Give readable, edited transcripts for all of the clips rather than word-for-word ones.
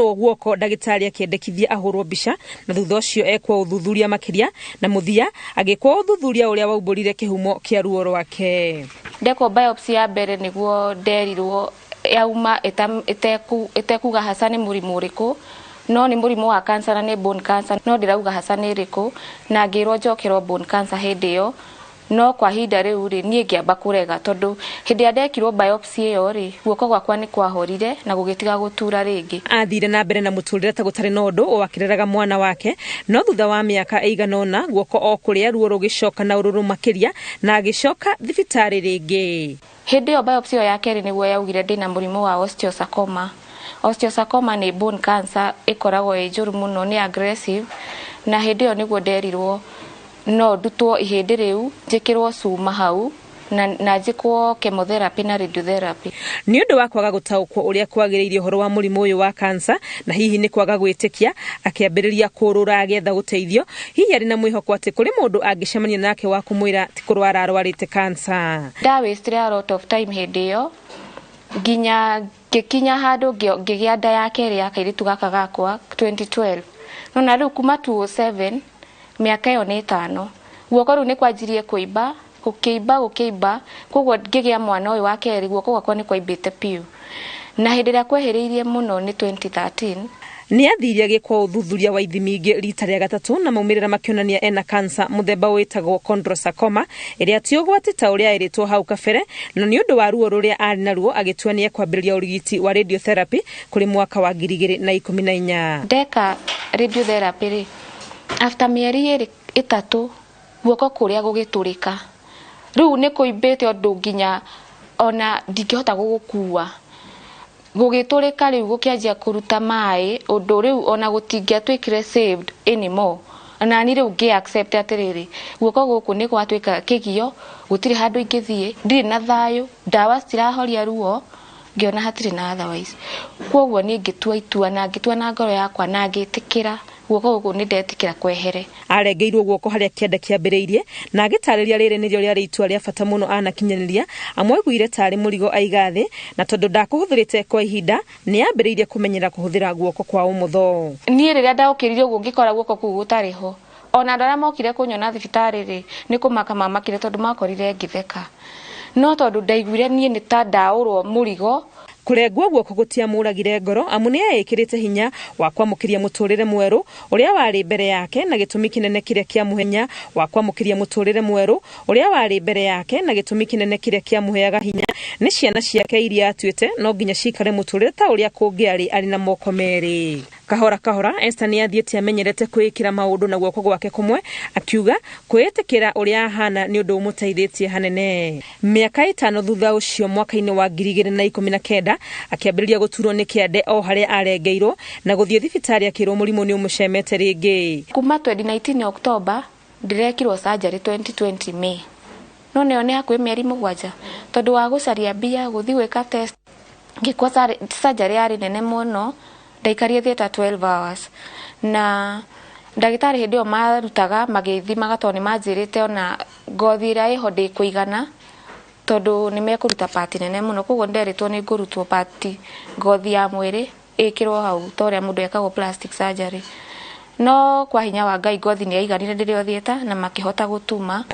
Arorwo guoko ndagĩtarĩ akĩendekithia ahũrwo mbica na thutha ũcio ekwo ũthuthuria makĩria na mũthia agĩkwo ũthuthuria ũrĩa waumbũrire kĩhumo kĩa ruo rwake. Ndekwo biopsy ya mbere nĩguo nderirwo yauma ĩtekuga haca nĩ mũrimũ ũrĩkũ, no nĩ mũrimũ wa cancer na nĩ bone cancer, no ndĩrauga haca nĩ ĩrĩkũ, na ngĩrwo njokerwo bone cancer hĩndĩ ĩyo. No kwa ihinda rĩu rĩ, niĩ ngĩamba kũrega tondũ hĩndĩ ĩrĩa ndekirwo biopsy ĩyo rĩ, guoko gwakwa nĩ kwahorire na gũgĩtiga gũtura rĩngĩ. Athire na mbere na mũtũrĩre ta gũtarĩ na ũndũ o akĩreraga mwana wake, no thutha wa mĩaka ĩigana ũna guoko o kũrĩa ruo rũgĩcoka na ũrũrũ makĩria na agĩcoka thibitarĩ rĩngĩ. Hĩndĩ ĩyo biopsy ĩyo ya kerĩ nĩguo yaugire ndĩna mũrimũ wa osteosarcoma. Osteosarcoma nĩ bone cancer ĩkoragwo ĩ njũru mũno, nĩ aggressive, na hĩndĩ ĩyo nĩguo nderirwo no ndutwo ihĩndĩ rĩu, njĩkĩrwo cuma hau na njĩkwo chemotherapy na radiotherapy. Nĩ ũndũ wa kwaga gũtaũkwo ũrĩa kwagĩrĩire ũhoro wa mũrimũ ũyũ wa cancer na hihi nĩ kwaga gwĩtĩkia, akĩambĩrĩria kũrũra agĩetha ũteithio, hihi arĩ na mwĩhoko atĩ kũrĩ mũndũ angĩcemania nake wa kũmwĩra ti kũrwara arwarĩte cancer. Nda waste a lot of time hĩndĩ ĩyo nginya ngĩkinya handũ ngĩgĩa nda ya kerĩ ya kairĩtu gaka gakwa 2012. No na rĩu kuma 2007 mĩaka ĩyo nĩ 5, guoko rĩu nĩ kwanjirie kũimba, gũkĩimba gũkĩimba, koguo ngĩgĩa mwana ũyũ wa kerĩ guoko gwakwa nĩ kwaimbĩte piũ. Na hĩndĩ ĩrĩa kwehĩrĩirie mũno nĩ 2013. Nĩ athire agĩkwo ũthuthuria wa ithimi ingĩ rita rĩa gatatũ na maumĩrĩra makĩonania ena cancer mũthemba wĩtagwo chondrosarcoma ĩrĩa ti ũgwati ta ũrĩa ĩrĩtwo hau kabere, na nĩ ũndũ wa ruo rũrĩa arĩ naruo agĩtua nĩ ekwambĩrĩria ũrigiti wa radiotherapy kũrĩ mwaka wa 2014. Ndeka radiotherapy rĩ, after mĩeri ĩrĩ ĩtatũ guoko kũrĩa gũgĩtũrĩka, rĩu nĩ kũimbĩte ũndũ nginya ona ndingĩhota gũgũkua. Gũgĩtũrĩka rĩu gũkĩanjia kũruta maĩ ũndũ rĩu ona gũtingĩatuĩkire saved anymore. Na ni rĩu ngĩ accept atĩrĩrĩ, guoko gũkũ nĩ gwatuĩka kĩgio, gũtirĩ handũ ingĩthiĩ, ndirĩ na thayũ, ndawa citirahoria ruo, ngĩona hatirĩ na otherwise. Koguo niĩ ngĩtua itua na ngĩtua na ngoro yakwa na ngĩtĩkĩra guoko gũkũ nĩ ndetĩkĩra kwehere. Arengeirwo guoko harĩa kĩanda kĩambĩrĩirie na agĩtarĩria rĩrĩ nĩrĩo rĩarĩ itua rĩa bata mũno anakinyanĩria, amwaiguire tarĩ mũrigo aiga thĩ, na tondũ ndakũhũthĩrĩte kwa ihinda nĩ ambĩrĩirie kũmenyera kũhũthĩra guoko kwa ũmotho. Niĩ rĩrĩa ndaũkĩrire ũguo ngĩkora guoko kũu gũtarĩ ho, ona andũ arĩa mokire kũnyona thibitarĩ rĩ, nĩ kũmaka mamakire tondũ makorire ngĩtheka, no tondũ ndaiguire niĩ nĩ ta ndaũrwo mũrigo. Kũrengwo guoko gũtiamũragire ngoro amu nĩ eĩkĩrĩte hinya wa kwamũkĩria mũtũrĩre mwerũ ũrĩa warĩ mbere yake, na gĩtũmi kĩnene kĩrĩa kĩamũhenya wa kwamũkĩria mũtũrĩre mwerũ ũrĩa warĩ mbere yake, na gĩtũmi kĩnene kĩrĩa kĩamũheaga hinya nĩ ciana ciake iria atuĩte no nginya cikare mũtũrĩre ta ũrĩa kũngĩarĩ arĩ na moko merĩ. Kahora kahora Esther nĩ athiĩte amenyerete kwĩĩkĩra maũndũ na guoko gwake kũmwe, akiuga kwĩĩtĩkĩra ũrĩa ahana nĩ ũndũ ũmũteithĩtie hanene. Mĩaka 5 thutha ũcio mwaka-inĩ wa 2019 akĩambĩrĩria gũturwo nĩ kĩande o harĩa arengeirwo na gũthiĩ thibitarĩ akĩrwo mũrimũ nĩ ũmũcemete rĩngĩ. Kuma 2019 October ndirekirwo surgery 2020 May, no nĩyo nĩ hakuhĩ mĩeri 7 tondũ wa gũcaria mbia gũthiĩ gwĩka test. Ngĩkwo surgery yarĩ nene mũno, ndaikarire theatre 12 hours, na ndagĩtarĩ hĩndĩ ĩyo marutaga magĩthimaga tondũ nĩ manjĩrĩte ona ngothi ĩrĩa ĩho ndĩkũigana tondũ nĩ mekũruta pati nene mũno, koguo nderĩtwo nĩ ngũrutwo pati ngothi ya mwĩrĩ ĩkĩrwo hau ta ũrĩa mũndũ ekagwo plastic surgery. No kwa hinya wa Ngai ngothi nĩ yaiganire ndĩrĩ o theatre na makĩhota gũtuma.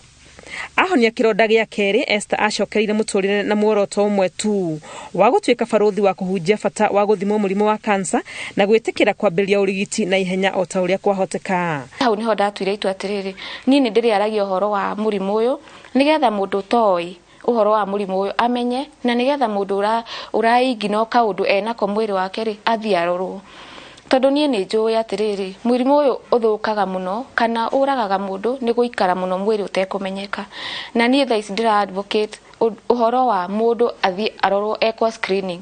Ahonia kĩronda gĩa kerĩ, Esther acokereire mũtũrĩre na muoroto ũmwe tu wa gũtuĩka barũthi wa kũhunjia bata wa gũthimwo mũrimũ wa cancer na gwĩtĩkĩra kwambĩrĩria ũrigiti na ihenya o ta ũrĩa kwahoteka. Hau nĩho ndatuire itua atĩrĩrĩ, niĩ nĩ ndĩrĩaragia ũhoro wa mũrimũ ũyũ nĩgetha mũndũ ũtoĩ ũhoro wa mũrimũ ũyũ amenye, na nĩgetha mũndũ ũraigino kaũndũ enako mwĩrĩ wake rĩ athiĩ arorwo. Tondũ niĩ nĩ njũĩ atĩrĩrĩ, mũrimũ ũyũ ũthũkaga mũno kana ũragaga mũndũ nĩ gũikara mũno mwĩrĩ ũtekũmenyeka. Na niĩ thaa ici ndĩra advocate ũhoro wa mũndũ athiĩ arorwo ekwo screening.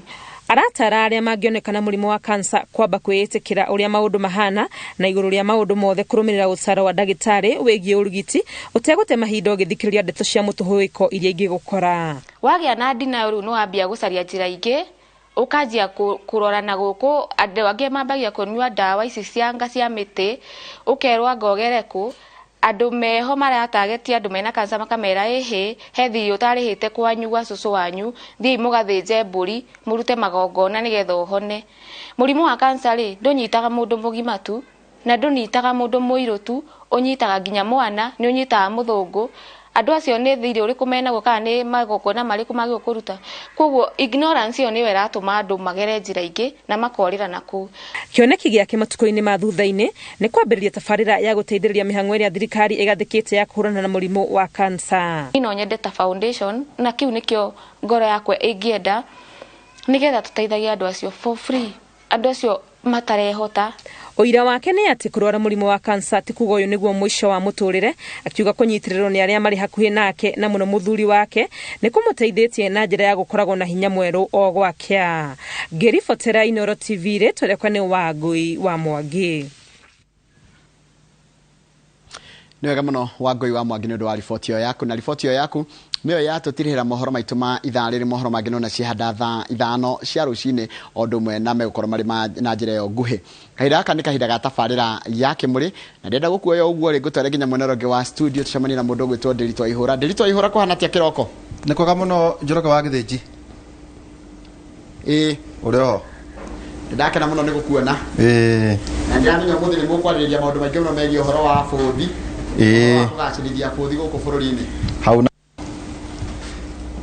Aratara arĩa mangĩonekana mũrimũ wa cancer kwamba kwĩĩtĩkĩra ũrĩa maũndũ mahana na igũrũ rĩa maũndũ mothe kũrũmĩrĩra ũtaaro wa ndagĩtarĩ wĩgiĩ ũrigiti ũtegũte mahinda ũgĩthikĩrĩria ndeto cia mũtũhũĩko iria ingĩgũkora. Wagĩa na ndina rĩu nĩ wambia gũcaria njĩra ingĩ, ũkanjia kũrora na gũkũ andũ angĩ mambagia kũnyua ndawa ici cia nga cia mĩtĩ, ũkerwo anga ũgere kũ. Andũ meho maratagetia andũ mena kansa makamera ĩhĩ he thirĩ ũtarĩhĩte kwanyu gwa cũcũ wanyu, thiĩi mũgathĩnje mbũri mũrute magongona nĩgetha ũhone. Mũrimũ wa kansa rĩ ndũnyitaga mũndũ mũgima tu na ndũnyitaga mũndũ mũirũ tu, ũnyitaga nginya mwana, nĩ ũnyitaga mũthũngũ. Andũ acio nĩ thirĩ ũrĩkũ menaguo kana nĩ magongona marĩkũ magĩrĩirwo kũruta. Koguo ignorance ĩyo nĩyo ĩratũma andũ magere njĩra ingĩ na makorĩra na kũu. Kĩoneki gĩake matukũ-inĩ ma thutha-inĩ nĩ kwambĩrĩria tabarĩra ya gũteithĩrĩria mĩhang'o ĩrĩa thirikari ĩgathĩkĩte ya kũhũrana na mũrimũ wa kansa. No nyende ta foundation na kĩu nĩkĩo ngoro yakwa ĩngĩenda nĩgetha tũteithagie andũ acio for free, andũ acio matarehota. Ũira wake nĩ atĩ kũrwara mũrimũ wa kansa ti kuga ũyũ nĩguo mũico wa mũtũrĩre, akiuga kũnyitĩrĩrwo nĩ arĩa marĩ hakuhĩ nake na mũno mũthuri wake nĩ kũmũteithĩtie na njĩra ya gũkoragwo na hinya mwerũ o gwakĩa. Ngĩribotera Inooro TV, rĩtwa rĩakwa nĩ Wangũi wa Mwangi. Nĩ wega mũno Wangũi wa Mwangi nĩ ũndũ wa riboti ĩyo yaku, na riboti ĩyo yaku nĩyo yatũtirihĩra mohoro maitũ ma ithaa rĩrĩ. Mohoro mangĩ nona ciehanda thaa 5 cia rũcinĩ o ũndũ ũmwe na megũkorwo marĩ na njĩra ĩyo nguhĩ. Kahinda gaka nĩ kahinda ga tabarĩra ya Kĩmũrĩ, na ndĩrenda gũkuoya ũguo rĩ ngũtware nginya mwena ũrĩa ũngĩ wa studio tũcemanie na mũndũ ũgwĩtwo Ndĩritũ wa Ihũra. Ndĩritũ wa Ihũra, kũhana atĩa kĩroko? Nĩ kwega mũno Njoroge wa Gĩthĩnji. Ĩĩ. Ũrĩ oho? Ndakena mũno nĩ gũkuona. Ĩĩ. Na ndĩramenya ũmũthĩ nĩ mũkwarĩrĩria maũndũ maingĩ mũno megiĩ ũhoro wa bũthi. Ĩĩ. Wa kũgacĩrithia bũthi gũkũ bũrũri-inĩ. Hau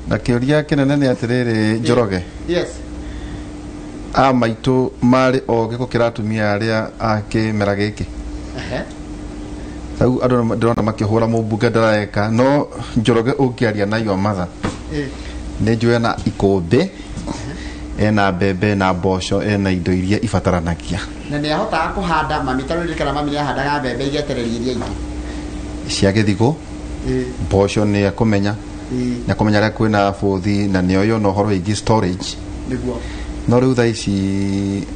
na kĩũria kĩnene nĩ atĩrĩrĩ Njoroge. Yes. A maitũ marĩ ogĩ gũkĩra atumia arĩa a kĩmera gĩkĩ. Rĩu andũ ndĩrona makĩhũra mũmbunge ndaraeka, no Njoroge ũngĩaria na your mother. Nĩ njũĩ ena ikũmbĩ, ena mbembe, ena mboco, ena indo iria ibataranagia. Na nĩ ahotaga kũhanda mami, tondũ ndirikana mami nĩ ahandaga mbembe igetereria iria ingĩ. Cia gĩthigũ, mboco nĩ ekũmenya, nĩ ekũmenya harĩa kwĩna bũthi na nĩ oĩ ona ũhoro wĩgiĩ storage. Nĩguo. No rĩu thaa ici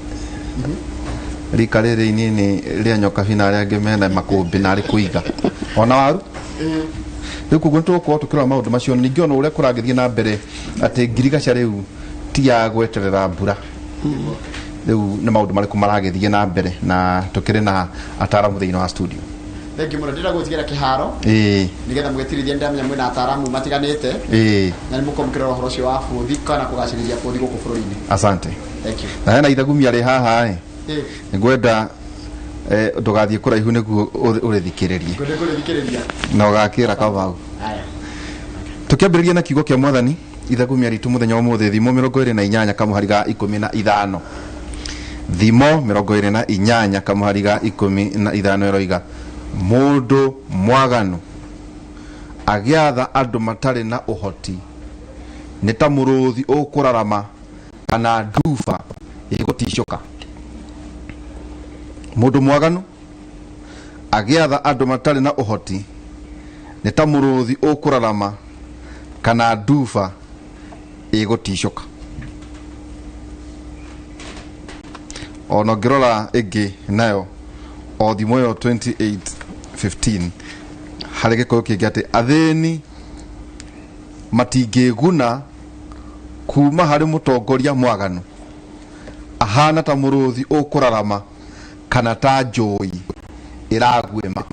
rika rĩrĩ inini rĩa nyokabi na arĩa angĩ mena makũmbĩ na arĩ kũiga ona waru. Rĩu koguo nĩ tũgũkorwo tũkĩrora maũndũ macio, ningĩ ona ũrĩa kũragĩthiĩ na mbere atĩ ngirigaca rĩu ti ya gweterera mbura. Rĩu nĩ maũndũ marĩkũ maragĩthiĩ na mbere, na tũkĩrĩ na ataaramu thĩinĩ wa studio. Thank you mũno, ndĩrenda gũtigĩra kĩharo. Ĩĩ. Nĩgetha mũgĩtirithie, ndĩramenya mwĩna ataaramu matiganĩte. Ĩĩ. Na nĩ mũkorwo mũkĩrora ũhoro ũcio wa bũthi kana kũgacĩrithia bũthi gũkũ bũrũri-inĩ. Asante. Thank you. Na hena ithagumia rĩ haha ĩ. Ĩĩ. Ngwenda ndũgathiĩ kũraihu nĩguo ũrĩthikĩrĩrie. Ngwenda kũrĩthikĩrĩria. Na ũgakĩra Kamau. Haya. Tũkĩambĩrĩria na kiugo kĩa Mwathani, ithagumia ritũ mũthenya wa ũmũthĩ, Thimo 28 kamũhari ga 15. Thimo 28 kamũhari ga 15 ĩroiga, mũndũ mwaganu agĩatha andũ matarĩ na ũhoti nĩ ta mũrũthi ũkũrarama kana nduba ĩgũticũka. Mũndũ mwaganu agĩatha andũ matarĩ na ũhoti nĩ ta mũrũthi ũkũrarama kana nduba ĩgũticũka. Ona ũngĩrora ĩngĩ nayo o thimo ĩyo 28:15 harĩ gĩkũyũ kĩngĩ atĩ athĩni matingĩguna kuma harĩ mũtongoria mwaganu, ahana ta mũrũthi ũkũrarama kana ta njũi ĩraguĩma.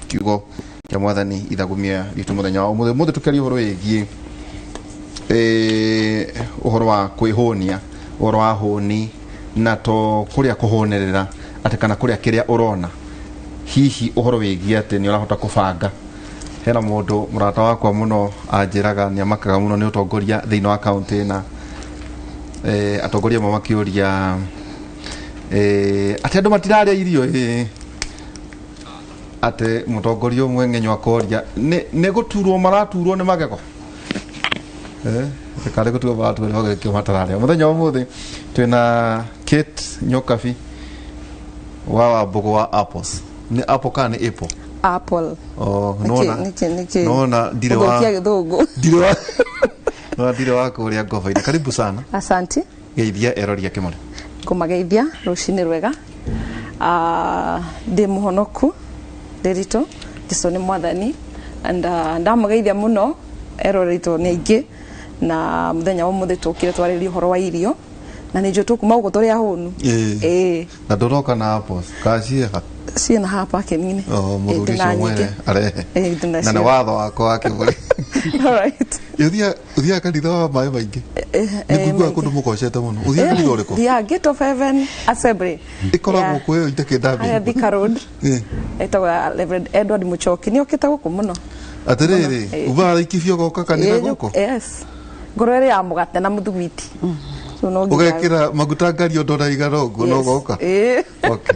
Kiugo kĩa Mwathani ithagumia ritũ mũthenya wa ũmũthĩ. Ũmũthĩ tũkĩaria ũhoro wĩgiĩ ũhoro wa kwĩhũnia, ũhoro wa hũni, na to kũrĩa kũhũnĩrĩra atĩ kana kũrĩa kĩrĩa ũrona, hihi ũhoro wĩgiĩ atĩ nĩ ũrahota kũbanga. Hena mũndũ mũrata wakwa mũno anjĩraga nĩ amakaga mũno nĩ ũtongoria thĩinĩ wa kaũntĩ na atongoria amwe makĩũria atĩ andũ matirarĩa irio, atĩ mũtongoria ũmwe ng'enyũ akoria nĩ gũturwo maraturwo nĩ magego. Karĩ gũturwo maraturwo nĩ magego kĩo matararĩa. Mũthenya wa ũmũthĩ twĩna Kate Nyokabi wa Wambũgũ wa Apples. Nĩ apple kana nĩ apple? Apple. Oh, nona. Nĩkĩ? Nona ndirĩ wa Gũthũkia gĩthũngũ. Ndirĩ wa nona ndirĩ wa kũrĩa ngoba-inĩ. Karibu sana. Asante. Geithia erori a Kĩmũrĩ. Ngũmageithia rũcinĩ rwega. Ndĩ mũhonoku Ndĩritũ, Jesũ nĩ Mwathani, and ndamũgeithia mũno erori aitũ nĩ aingĩ, na mũthenya wa ũmũthĩ tũkire twarĩrie ũhoro wa irio, Na nä njå tå kuma gå kå tå rä ahånu. Ĩĩ. Na ndũroka na apples kacieha? Ciä na haha parking-inĩ. Oh, mũthuri Ndĩna ũcio mwene nyingĩ. arehe. Ĩĩ, ndĩna Na nĩ cio. watho wakwa wa kĩbũrĩ. Alright. Ũthiaga kanitha wa maĩ maingĩ? Nĩ nguiguaga kũndũ mũgocete mũno. Ũthiaga kanitha ũrĩkũ? Thiaga Gate of Heaven Assembly. Ĩkoragwo Yeah. kũ ĩyo itakĩndambia? Harĩa Thika Road. Ĩtagwo Reverend Edward Muchoki. Nĩ okĩte gũkũ mũno. Atĩrĩrĩ, Ĩĩ. umaga ikibio ũgoka kanitha Ĩĩ, gũkũ? Yes. Ngoro ĩrĩ ya mũgate na mũthugwiti. So no nginya- Ũgekĩra maguta ngari ũndũ na igana ũguo na Yes. ũgoka? Ĩĩ. Okay.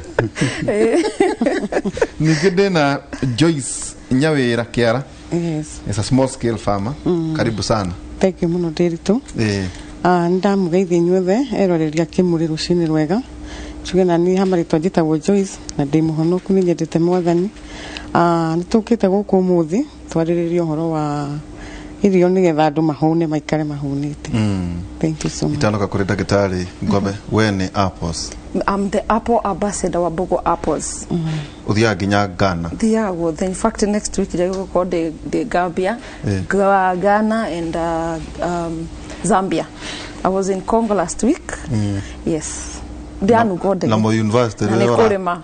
Ningĩ ndĩna Joyce Nyawĩra Kĩara. Yes. Is a small scale farmer. Karibu sana. Thank you muno Ndiritu. Nĩ ndamũgeithia inyuothe eroreria kĩmũrĩ rũcinĩ rwega. Njuge na niĩ ha marĩtwa njĩtagwo Joyce na ndĩ mũhonoku, nĩ nyendete mwathani. Nĩ tũkĩte gũkũ ũmũthĩ twarĩrĩrie ũhoro wa irio nĩgetha andũ mahũne, maikare mahũnĩte. Thank you so much. Itanoka kũrĩ ndagĩtarĩ Ngome, we nĩ apples. I'm the apple ambassador wa Bogo Apples. Ũthiaga nginya Ghana? Thiaga guothe. In fact, next week njagĩrĩirwo gũkorwo ndĩ Gambia, Eh. Ghana and Zambia. I was in Congo last week. Yes. Ndianungo ndege. Na Moi University Na rĩrĩa nĩ kũrĩma.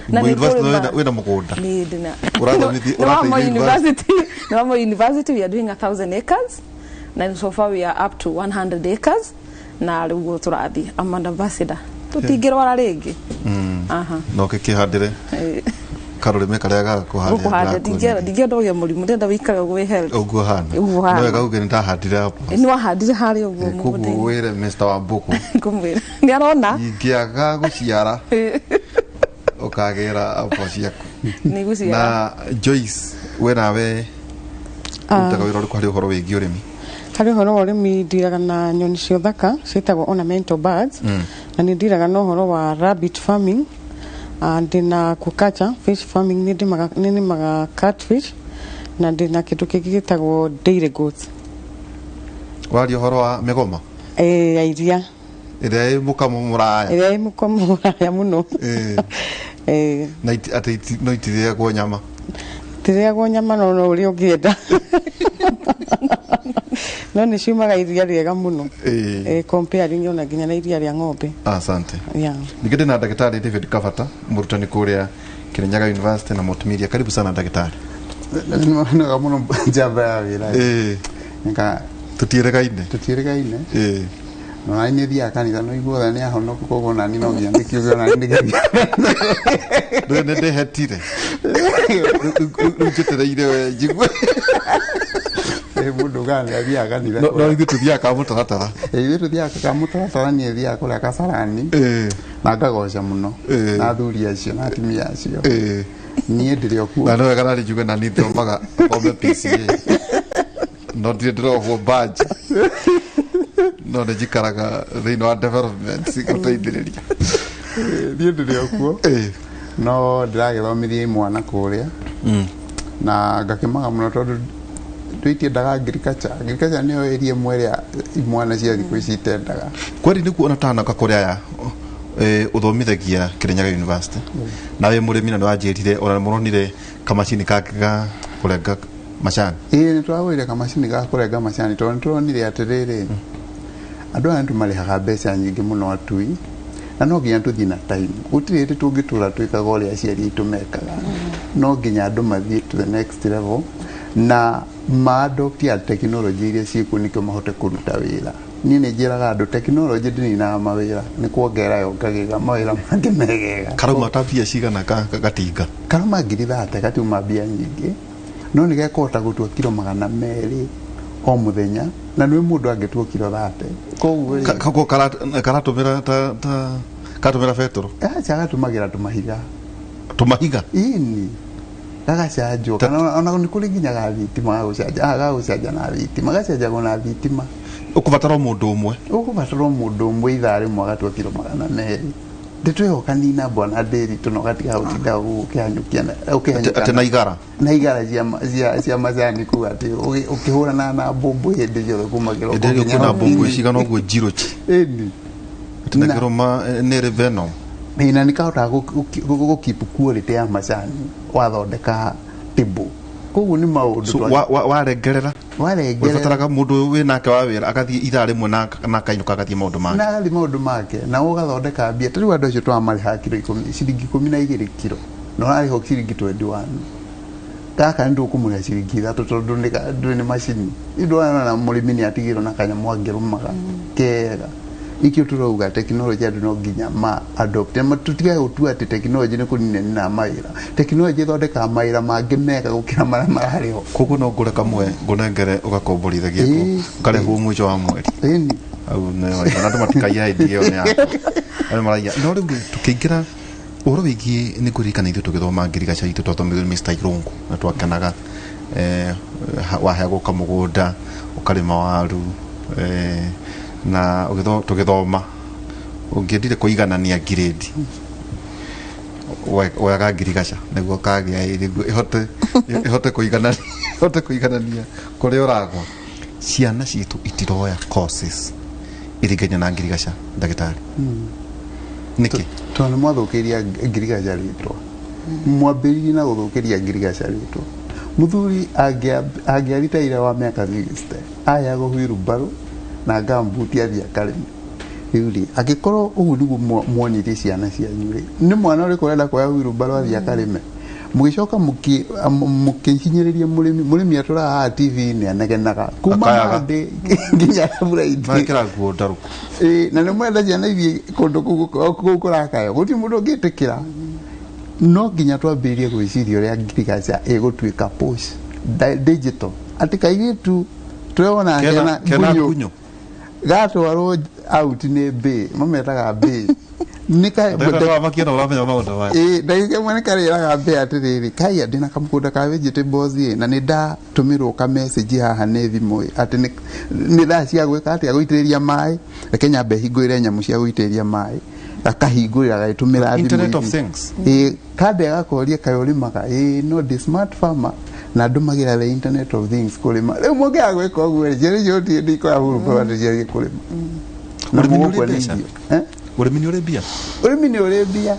Na Moi nĩ University kũrĩma. wĩna mũgũnda? Nĩ ndĩna. Ũrathomithia- Nĩ wa Moi ũrateithia University. Nĩ wa Moi University. We are doing 1,000 acres. Na so far we are up to 100 acres. Na rĩu guo tũrathiĩ. I'm an ambassador. Tũtingĩrwara rĩngĩ. Aha. Na ũkĩkĩhandĩre karũrĩme karĩa gaku harĩa? Gũkũhanda ndingĩenda ũgĩe mũrimũ, ndĩrenda wĩikare ũguo wĩ healthy. Ũguo hana. Ũguo hana. No wega uge nĩ ndahandire apples. Nĩ wahandire harĩa ũguo Koguo mũgũnda-inĩ. wĩre Mr. Wambuku Ngũmwĩra nĩ arona. ingĩaga gũciara ũkagĩra apple ciaku. Nĩ gũciara. Na Joyce, we nawe ũrutaga wĩra ũrĩkũ harĩ ũhoro wĩgiĩ ũrĩmi? Harĩ ũhoro wa ũrĩmi, ndiraga na nyoni cia ũthaka ciĩtagwo ornamental birds, na nĩ ndiraga na ũhoro wa rabbit farming. Ndĩna aquaculture fish farming, nĩ nĩmaga catfish, na ndĩna kĩndũ kĩngĩ gĩtagwo dairy goats. Waria ũhoro wa mĩgoma? Eh, ya iria. Ĩrĩa ĩ mũkamo mũraya? Ĩrĩa ĩ mũkamo mũraya mũno. Eh. Na atĩ no itirĩagwo nyama? Tirĩagwo nyama, no ũrĩa ũngĩenda, no nĩ ciumaga iria rĩega mũno. Eh, comparing ona nginya na iria rĩa ng'ombe. Asante. Yeah. Ningĩ ndĩna ndagĩtarĩ David Kabata, mũrutani kũrĩa Kirinyaga University na Multimedia. Karibu sana, ndagĩtarĩ. Nĩwega mũno, njamba ya wĩra. Nĩka Tũtiĩrĩgaine. Tũtiĩrĩgaine. No nani nĩ thiaga kanitha, no iguothe nĩ ahonoku, koguo nani no nginya ndĩkiuge nani ndĩgĩthiĩ. Rĩu nĩ ndĩhetire, rĩu njetereire we njigue. Mũndũ ugaga nĩ athiaga kanitha. No ithuĩ tũthiaga ka mũtaratara. Ithuĩ tũthiaga ka mũtaratara, niĩ thiaga kũrĩa Kasarani na ngagoca mũno na athuri acio na atumia acio. Niĩ ndĩrĩ o kuo. Na nĩ wega narĩ njuge na niĩ thomaga thome PCA, no ndirĩ ndĩrohwo badge, no nĩ njikaraga thĩinĩ wa development gũteithĩrĩria. Niĩ ndĩrĩ o kuo, no ndĩragĩthomithia imwana kũrĩa na ngakĩmaga mũno tondũ twitiendaga agriculture. Agriculture nĩyo area ĩmwe ĩrĩa imwana cia thikũ ici itendaga. Kweri nĩguo ona tanoka kũrĩa aya ũthomithagia Kirinyaga University na wĩ mũrĩmi, na nĩ wanjĩrire ona mũronire kamacini kangĩ ga kũrenga macani. Ĩĩ, nĩ tũragũrire kamacini ga kũrenga macani tondũ nĩ tũronire atĩrĩrĩ, andũ aya nĩ tũmarĩhaga mbeca nyingĩ mũno atui, na no nginya tũthiĩ na time. Gũtirĩ hĩndĩ tũngĩtũra twĩkaga ũrĩa aciari aitũ mekaga. No nginya andũ mathiĩ to the next level na ma-adopt ya technology iria ciĩkuo nĩkĩo mahote kũruta wĩra. Niĩ nĩ njĩraga andũ technology ndĩninaga mawĩra, nĩ kuongerera yongagĩrĩra mawĩra mangĩ megega. Karauma ta mbia cigana gatinga? Karauma 30,000, gatiuma mbia nyingĩ, no nĩ gekũhota gũtua kiro 200 o mũthenya, na nĩ mũndũ angĩtua kiro 30, koguo rĩ Koguo karatũmĩra ta karatũmĩra betũrũ? Aca, gatũmagĩra tũmahiga. Tũmahiga? Ĩni, gagacanjwo kana ona nĩ kũrĩ nginya ga thitima, gagũcanja, gagũcanja na thitima, gacanjagwo na thitima. Ũkũbatara o mũndũ ũmwe? Ũkũbatara o mũndũ ũmwe ithaa rĩmwe agatua kiro 200. Ndĩtwĩhoka nina bwana Ndĩritũ na ũgatiga gũtinda ũkĩhanyũkia ũkĩhanyũka Atĩ na igara? Na igara cia macani kuu, atĩ ũkĩhũrana na mbũmbũ hĩndĩ ciothe kuma kĩroko Hĩndĩ ĩrĩa nginya kwĩna mbũmbũ hwaĩ-inĩ. cigana ũguo njirochi? Ĩni. Atĩ na kĩrũma nĩ ĩrĩ venom. Ĩ, na nĩ kahotaga gũ keep quality ya macani wathondeka table. Koguo Koguo nĩ maũndũ So warengerera warengerera ũbataraga mũndũ wĩ nake wa wĩra agathiĩ ithaa rĩmwe na akainũka agathiĩ maũndũ make. Na agathiĩ maũndũ make na ũgathondeka mbia. Ta rĩu andũ acio tũramarĩhaga kiro ikũmi, ciringi 12 kiro, na ũrarĩhwo ciringi 21. Gaka nĩ tũkũmũrĩha ciringi 3 tondũ ndũrĩ nĩ macini. Ndũrona na mũrĩmi nĩ atigĩrwo na kanyamũ angĩrũmaga kega. Ikio tũrauga tekinoronjĩ andũ no nginya ma adopt. Na tũtige gũtua atĩ tekinoronjĩ nĩ kũnina nina mawĩra. Tekinoronjĩ ĩthondekaga mawĩra mangĩ mega gũkĩra marĩa mararĩ ho. Koguo no ngũre kamwe ngũnengere ũgakomborithagia kuo, ũkarĩhwo mũico wa mweri. Ĩni. Hau nĩ waigua. Na andũ matikaiya idea ĩyo nĩ yaku. Andũ maraiya. No rĩu rĩ, tũkĩingĩra ũhoro wĩgiĩ nĩ ngũririkana ithuĩ tũgĩthoma ngirigaca itũ twathomithirio nĩ Mr. Irũngũ na twakenaga, waheagwo kamũgũnda ũkarĩma waru, na tũgĩthoma ũngĩendire kũiganania grade woyaga ngirigaca nĩguo kagĩa nĩguo ĩhote kũiganania, ĩhote kũiganania kũrĩa ũragwa. Ciana citũ itiroya courses iringaine na ngirigaca, ndagĩtarĩ. Nĩkĩ? Tondũ nĩ mwathũkĩria ngirigaca rĩtwa. Mwambĩrĩirie na gũthũkĩria ngirigaca rĩtwa. Mũthuri angĩaritaire wa mĩaka 60 aheagwo wheelbarrow na ngambuti athiĩ akarĩme. Rĩu rĩ, angĩkorwo ũguo nĩguo muonirie ciana cianyu rĩ, nĩ mwana ũrĩkũ ũrenda kuoya wheelbarrow athiĩ akarĩme? Mũgĩcoka mũkĩhinyĩrĩria mũrĩmi. Mũrĩmi atũraga haha TV-inĩ anegenaga kuma Akayaga. Monday nginya Friday. Mekĩra nguo ndarũku. Ĩĩ, na nĩ mwenda ciana ithiĩ kũndũ kũu kũrakayo, gũtirĩ mũndũ ũngĩtĩkĩra. No nginya twambĩrĩrie gwĩciria ũrĩa ngirigaca ĩgũtuĩka push digital, atĩ kairĩtu tũrona Kena kena ngunyũ ngunyũ. gatwarwo out nĩ mbĩ, mametaga mbĩ nĩ ka Ndagĩtarĩ wa makiona ũramenya maũndũ maya. Ĩĩ, ndagĩka ĩmwe nĩ karĩraga mbĩ atĩrĩrĩ, kaiya ndĩna kamũgũnda ka vegetables ĩ, na nĩ ndatũmĩrwo ka message haha nĩ thimũ ĩ, atĩ nĩ thaa cia gwĩka atĩa, gũitĩrĩria maĩ, reke nyambe hingũrĩre nyamũ cia gũitĩrĩria maĩ. Gakahingũrĩra gagĩtũmĩra thimũ Internet of ici. Things. Ĩĩ, kande gakoria kaĩ ũrĩmaga? Ĩĩ, no ndĩ smart farmer na ndũmagĩra the internet of things kũrĩma. Rĩu mũngĩaga gwĩka ũguo rĩ, ciana icio gũtirĩ hĩndĩ ikoya hurumbarũ atĩ ciathiĩ kũrĩma na Ũrĩmi nĩ ũrĩ mũgũkua nĩ mbeca? irio. Eh? Ũrĩmi nĩ ũrĩ mbia? Ũrĩmi nĩ ũrĩ mbia,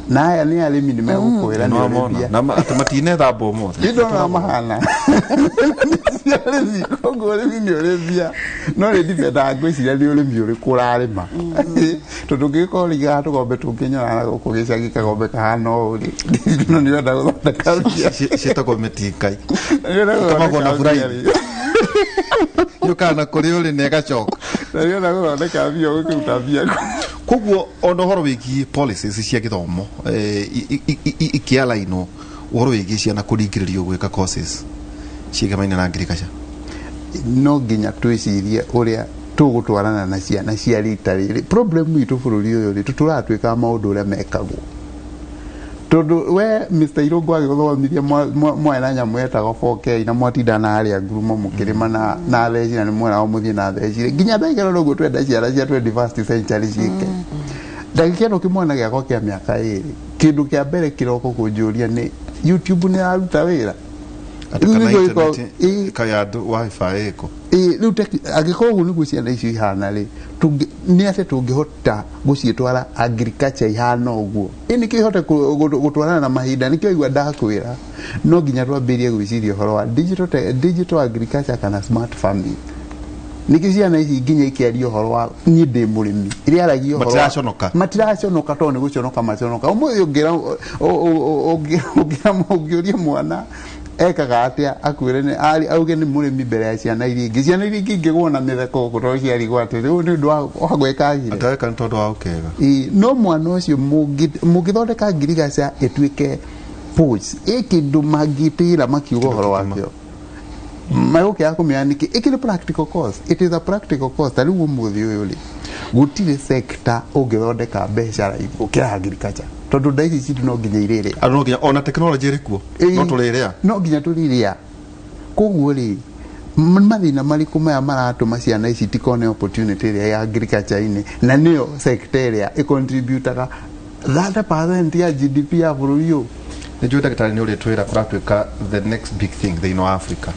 na aya nĩ arĩmi nĩ megũkwĩra nĩ ũrĩ Nĩwamona. mbia. Na atĩ matinethamba ũmũthĩ. Ndona mahana nĩ arĩmi, koguo ũrĩmi nĩ ũrĩ mbia, no nĩ ndipendaga ngwĩciria nĩ ũrĩmi ũrĩkũ ũrarĩma, tondũ ũngĩgĩkorwo ũrĩigaga tũgombe tũngĩnyora na gũkũ gĩcagi, kagombe kahana ũũ rĩ, no nĩ ũrenda gũthondeka mbia. Ciĩtagwo mĩtingai. Nĩ ũrenda Ĩkamagwo na gũthondeka buraithi. mbia rĩ. Yũkaga na kũrĩa ũrĩ na ĩgacoka. Na nĩ ũrenda gũthondeka mbia ũgĩkĩruta mbia. Koguo ona ũhoro wĩgiĩ policies cia gĩthomo ikĩalainwo ũhoro wĩgiĩ ciana kũringĩrĩrio gwĩka courses ciĩgemaine na ngirigaca. No nginya twĩcirie ũrĩa tũgũtwarana na ciana cia rita rĩrĩ. Problem itũ bũrũri ũyũ rĩ, tũtũraga twĩkaga maũndũ ũrĩa mekagwo, tondũ we Mr. Irũngũ agĩgũthomithia mwarĩ na nyamũ yetagwo 4K na mwatinda na harĩa ngurumo mũkĩrĩma na theci, na nĩ mweragwo mũthiĩ na theci rĩ, nginya ndagĩka ĩno noguo twenda ciana cia 21st century ciĩke. Ndagĩka ĩno kĩmwana gĩakwa kĩa mĩaka 2, kĩndũ kĩa mbere kĩroko kũnjũria nĩ YouTube nĩ ĩraruta wĩra. Atĩ Rĩu kana nĩguo internet ĩkorwo kaya andũ wifi ĩkũ. Ĩĩ, rĩu angĩkorwo ũguo nĩguo ciana icio ihana rĩ, nĩ atĩ tũngĩhota gũciĩtwara agriculture ihana ũguo, ĩ nĩkĩo ihote gũtwarana na mahinda. Nĩkĩo igua ndakwĩra no nginya twambĩrĩrie gwĩciria ũhoro wa digital agriculture kana smart farming, nĩkĩo ciana ici nginya ikĩaria ũhoro wa niĩ ndĩ mũrĩmi, ĩrĩaragia ũhoro Matiraconoka. Matiraconoka, tondũ nĩ gũconoka maconoka. Ũmũthĩ ũngĩũria mwana ekaga atĩa, akwĩre nĩ auge nĩ mũrĩmi mbere ya ciana iria ingĩ. Ciana iria ingĩ ingĩgwo na mĩtheko gũkũ tondũ ciarigwo atĩrĩ, ũyũ nĩ ũndũ wa gwĩkagire. Ataweka nĩ tondũ wa ũkega. Ĩĩ, no mwana ũcio mũngĩthondeka ngirigaca ĩtuĩke post ĩ kĩndũ mangĩtĩra makiuga ũhoro wakĩo, magũkĩaga kũmenya nĩkĩ ĩkĩrĩ practical course. It is a practical course. Ta rĩu ũmũthĩ ũyũ rĩ, gũtirĩ sector ũngĩthondeka mbeca raithi gũkĩra agriculture, tondũ nda ici citũ no nginya irĩrĩa. Andũ no nginya ona technology ĩrĩ kuo no tũrĩrĩa. No nginya tũrĩrĩa. Koguo rĩ, mathĩna marĩkũ maya maratũma ciana ici tikone opportunity ĩrĩa ya agriculture-inĩ, na nĩyo sector ĩrĩa ĩcontributaga 30% ya GDP ya bũrũri ũyũ? Nĩ njũĩ ndagĩtarĩ nĩ ũrĩtwĩra kũratuĩka the next big thing thĩinĩ wa Africa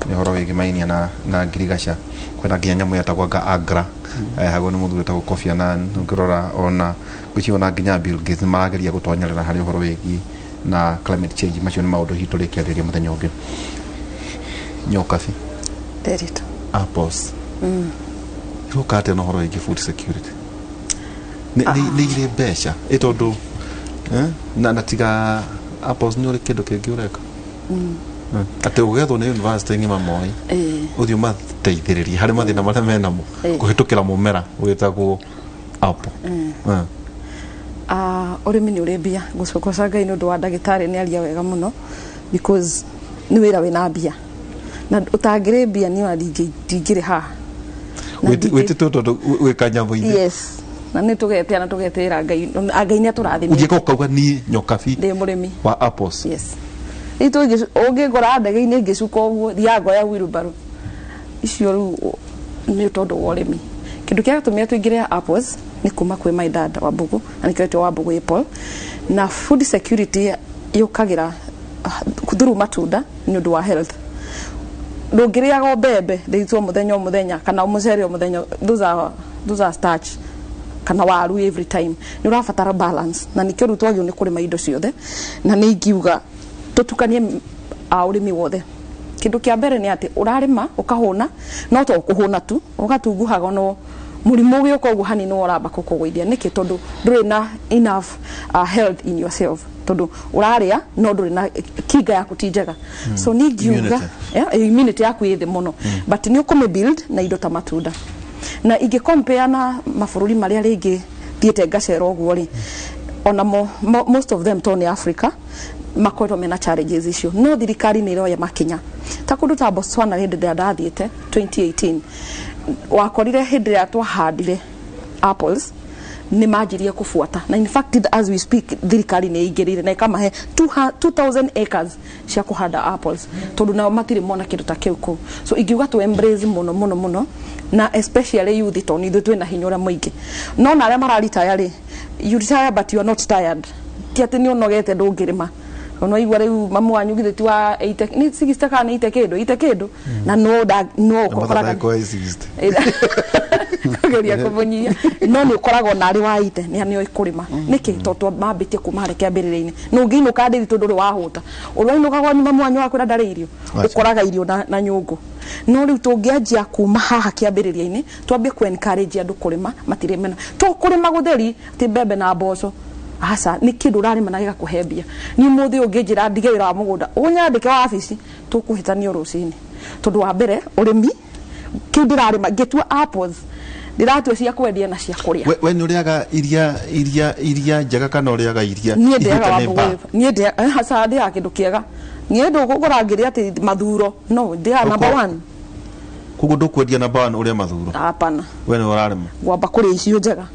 nĩ ũhoro wĩgĩmainia na ngirigaca. Kwĩna nginya nyamũ yetagwo anga agra, hagwo nĩ mũthuri wĩtagwo Kofi Annan. Ũngĩrora ona ngwĩciria ona nginya Bill Gates nĩ marageria gũtonyerera harĩ ũhoro wĩgiĩ na climate change. Macio nĩ maũndũ hihi tũrĩkĩarĩria mũthenya ũngĩ. Nyokabi. Nderitu. Apples. Iroka atia na ũhoro wĩgiĩ food security? Nĩ irĩ mbeca ĩ tondũ na tiga apples nĩ ũrĩ kĩndũ kĩngĩ ũreka atĩ ũgethwo nĩ university ng'ima Moi ũthiĩ ũmateithĩrĩrie harĩ mathĩna marĩa menamo kũhĩtũkĩra mũmera wĩtagwo apple. Ũrĩmi nĩ ũrĩ mbia. Ngũcoka Ngai nĩ ũndũ wa ndagĩtarĩ nĩ aria wega mũno, because nĩ wĩra wĩna mbia, na ũtangĩrĩ mbia niĩ ona ndingĩrĩ haha. Wĩtĩtwo tondũ wĩ kanyamũ-inĩ. Yes, na nĩ tũgetea na tũgetĩra Ngai, Ngai nĩ atũrathimĩte. Ũthiĩka ũkauga niĩ Nyokabi ndĩ mũrĩmi wa apples. Yes, rĩu ũngĩngora ndege-inĩ ngĩcuka ũguo, thiaga ngoya wheelbarrow icio. Rĩu nĩ tondũ wa ũrĩmi. Kĩndũ kĩa gĩtũmire tũingĩre apples nĩ kuma kwĩ my dad Wambugu, na nĩkĩo etwo Wambugu Apple. Na food security yũkagĩra through matunda nĩ ũndũ wa health. Ndũngĩrĩaga o mbembe ndĩitwo mũthenya o mũthenya kana mũcere o mũthenya, those are starch, kana waru every time. Nĩ ũrabatara balance, na nĩkĩo rĩu twagĩrĩirwo nĩ kũrĩma indo ciothe, na nĩ ingiuga tũtukanie ũrĩmi wothe. Kĩndũ kĩa mbere nĩ atĩ ũrarĩma ũkahũna, no to kũhũna tu, ũgatunguhaga, no mũrimũ ũgĩũka ũguo hanini nĩwe ũramba kũkũgũithia. Nĩkĩ? Tondũ ndũrĩ na enough health in yourself, tondũ ũrarĩa no ndũrĩ na kinga yaku ti njega. So niĩ ingiuga yeah, immunity yaku ĩ thĩ mũno, but nĩ ũkũmĩ build na indo ta matunda. Na ingĩ compare na mabũrũri marĩa rĩngĩ thiĩte ngacera ũguo rĩ, onamo most of them to nĩ Africa makoretwo mena challenges icio, no thirikari nĩ ĩroya makinya. Ta kũndũ ta Botswana, hĩndĩ ĩrĩa ndathiĩte 2018, wakorire hĩndĩ ĩrĩa twahandire apples nĩ manjirie kũbuata, na in fact as we speak thirikari nĩ ĩingĩrĩire na ĩkamahe 2000 acres cia kũhanda apples, tondũ nao matirĩ mona kĩndũ ta kĩu kũu. So ingiuga tũ embrace mũno mũno mũno, na especially youth, tondũ ithuĩ twĩna hinya ũrĩa mũingĩ. No na arĩa mararitaya rĩ, you retire but you are not tired. Ti atĩ nĩ ũnogete ndũngĩrĩma. Ona igua rĩu mamu wanyu githĩ ti wa 80 nĩ 60 kana nĩ 80 kĩndũ 80 kĩndũ, na no da no ũkoraga kũgeria kũmũnyihia, no nĩ ũkoragwo narĩ wa ite nĩ nĩ kũrĩma. Nĩkĩ? Tondũ mambĩtie kuma harĩa kĩambĩrĩria-inĩ. Na ũngĩinũka ndĩri tondũ ndũrĩ wahũta, ũrwainũka kwanyu mamu wanyu wakwĩra ndarĩ irio, ũkoraga irio na nyũngũ. No rĩu tũngĩanjia kuma haha kĩambĩrĩria-inĩ, twambie ku encourage andũ kũrĩma, matirĩ mena to kũrĩma gũtheri atĩ mbembe na mboco, aca, nĩ kĩndũ ũrarĩma na gĩgakũhe mbia. Niĩ mũthĩ ũngĩnjĩra ndige wĩra wa mũgũnda ũnyandĩke wabici, tũkũhĩtania rũcinĩ, tondũ wa mbere ũrĩmi kĩu ndĩrarĩma, ngĩtua apples ndĩratua cia kwendia na cia kũrĩa. We nĩ ũrĩaga iria njega kana ũrĩaga iria Niĩ ndĩaga Wambugu, niĩ ndĩaga, ndĩaga kĩndũ kĩega. Niĩ ndũkũgũra ngĩrĩa atĩ mathuro, no ndĩaga number one. Koguo ndũkwendia number one ũrĩa mathuro? Hapana. We nĩ ũrarĩma. Ngwamba kũrĩa icio njega.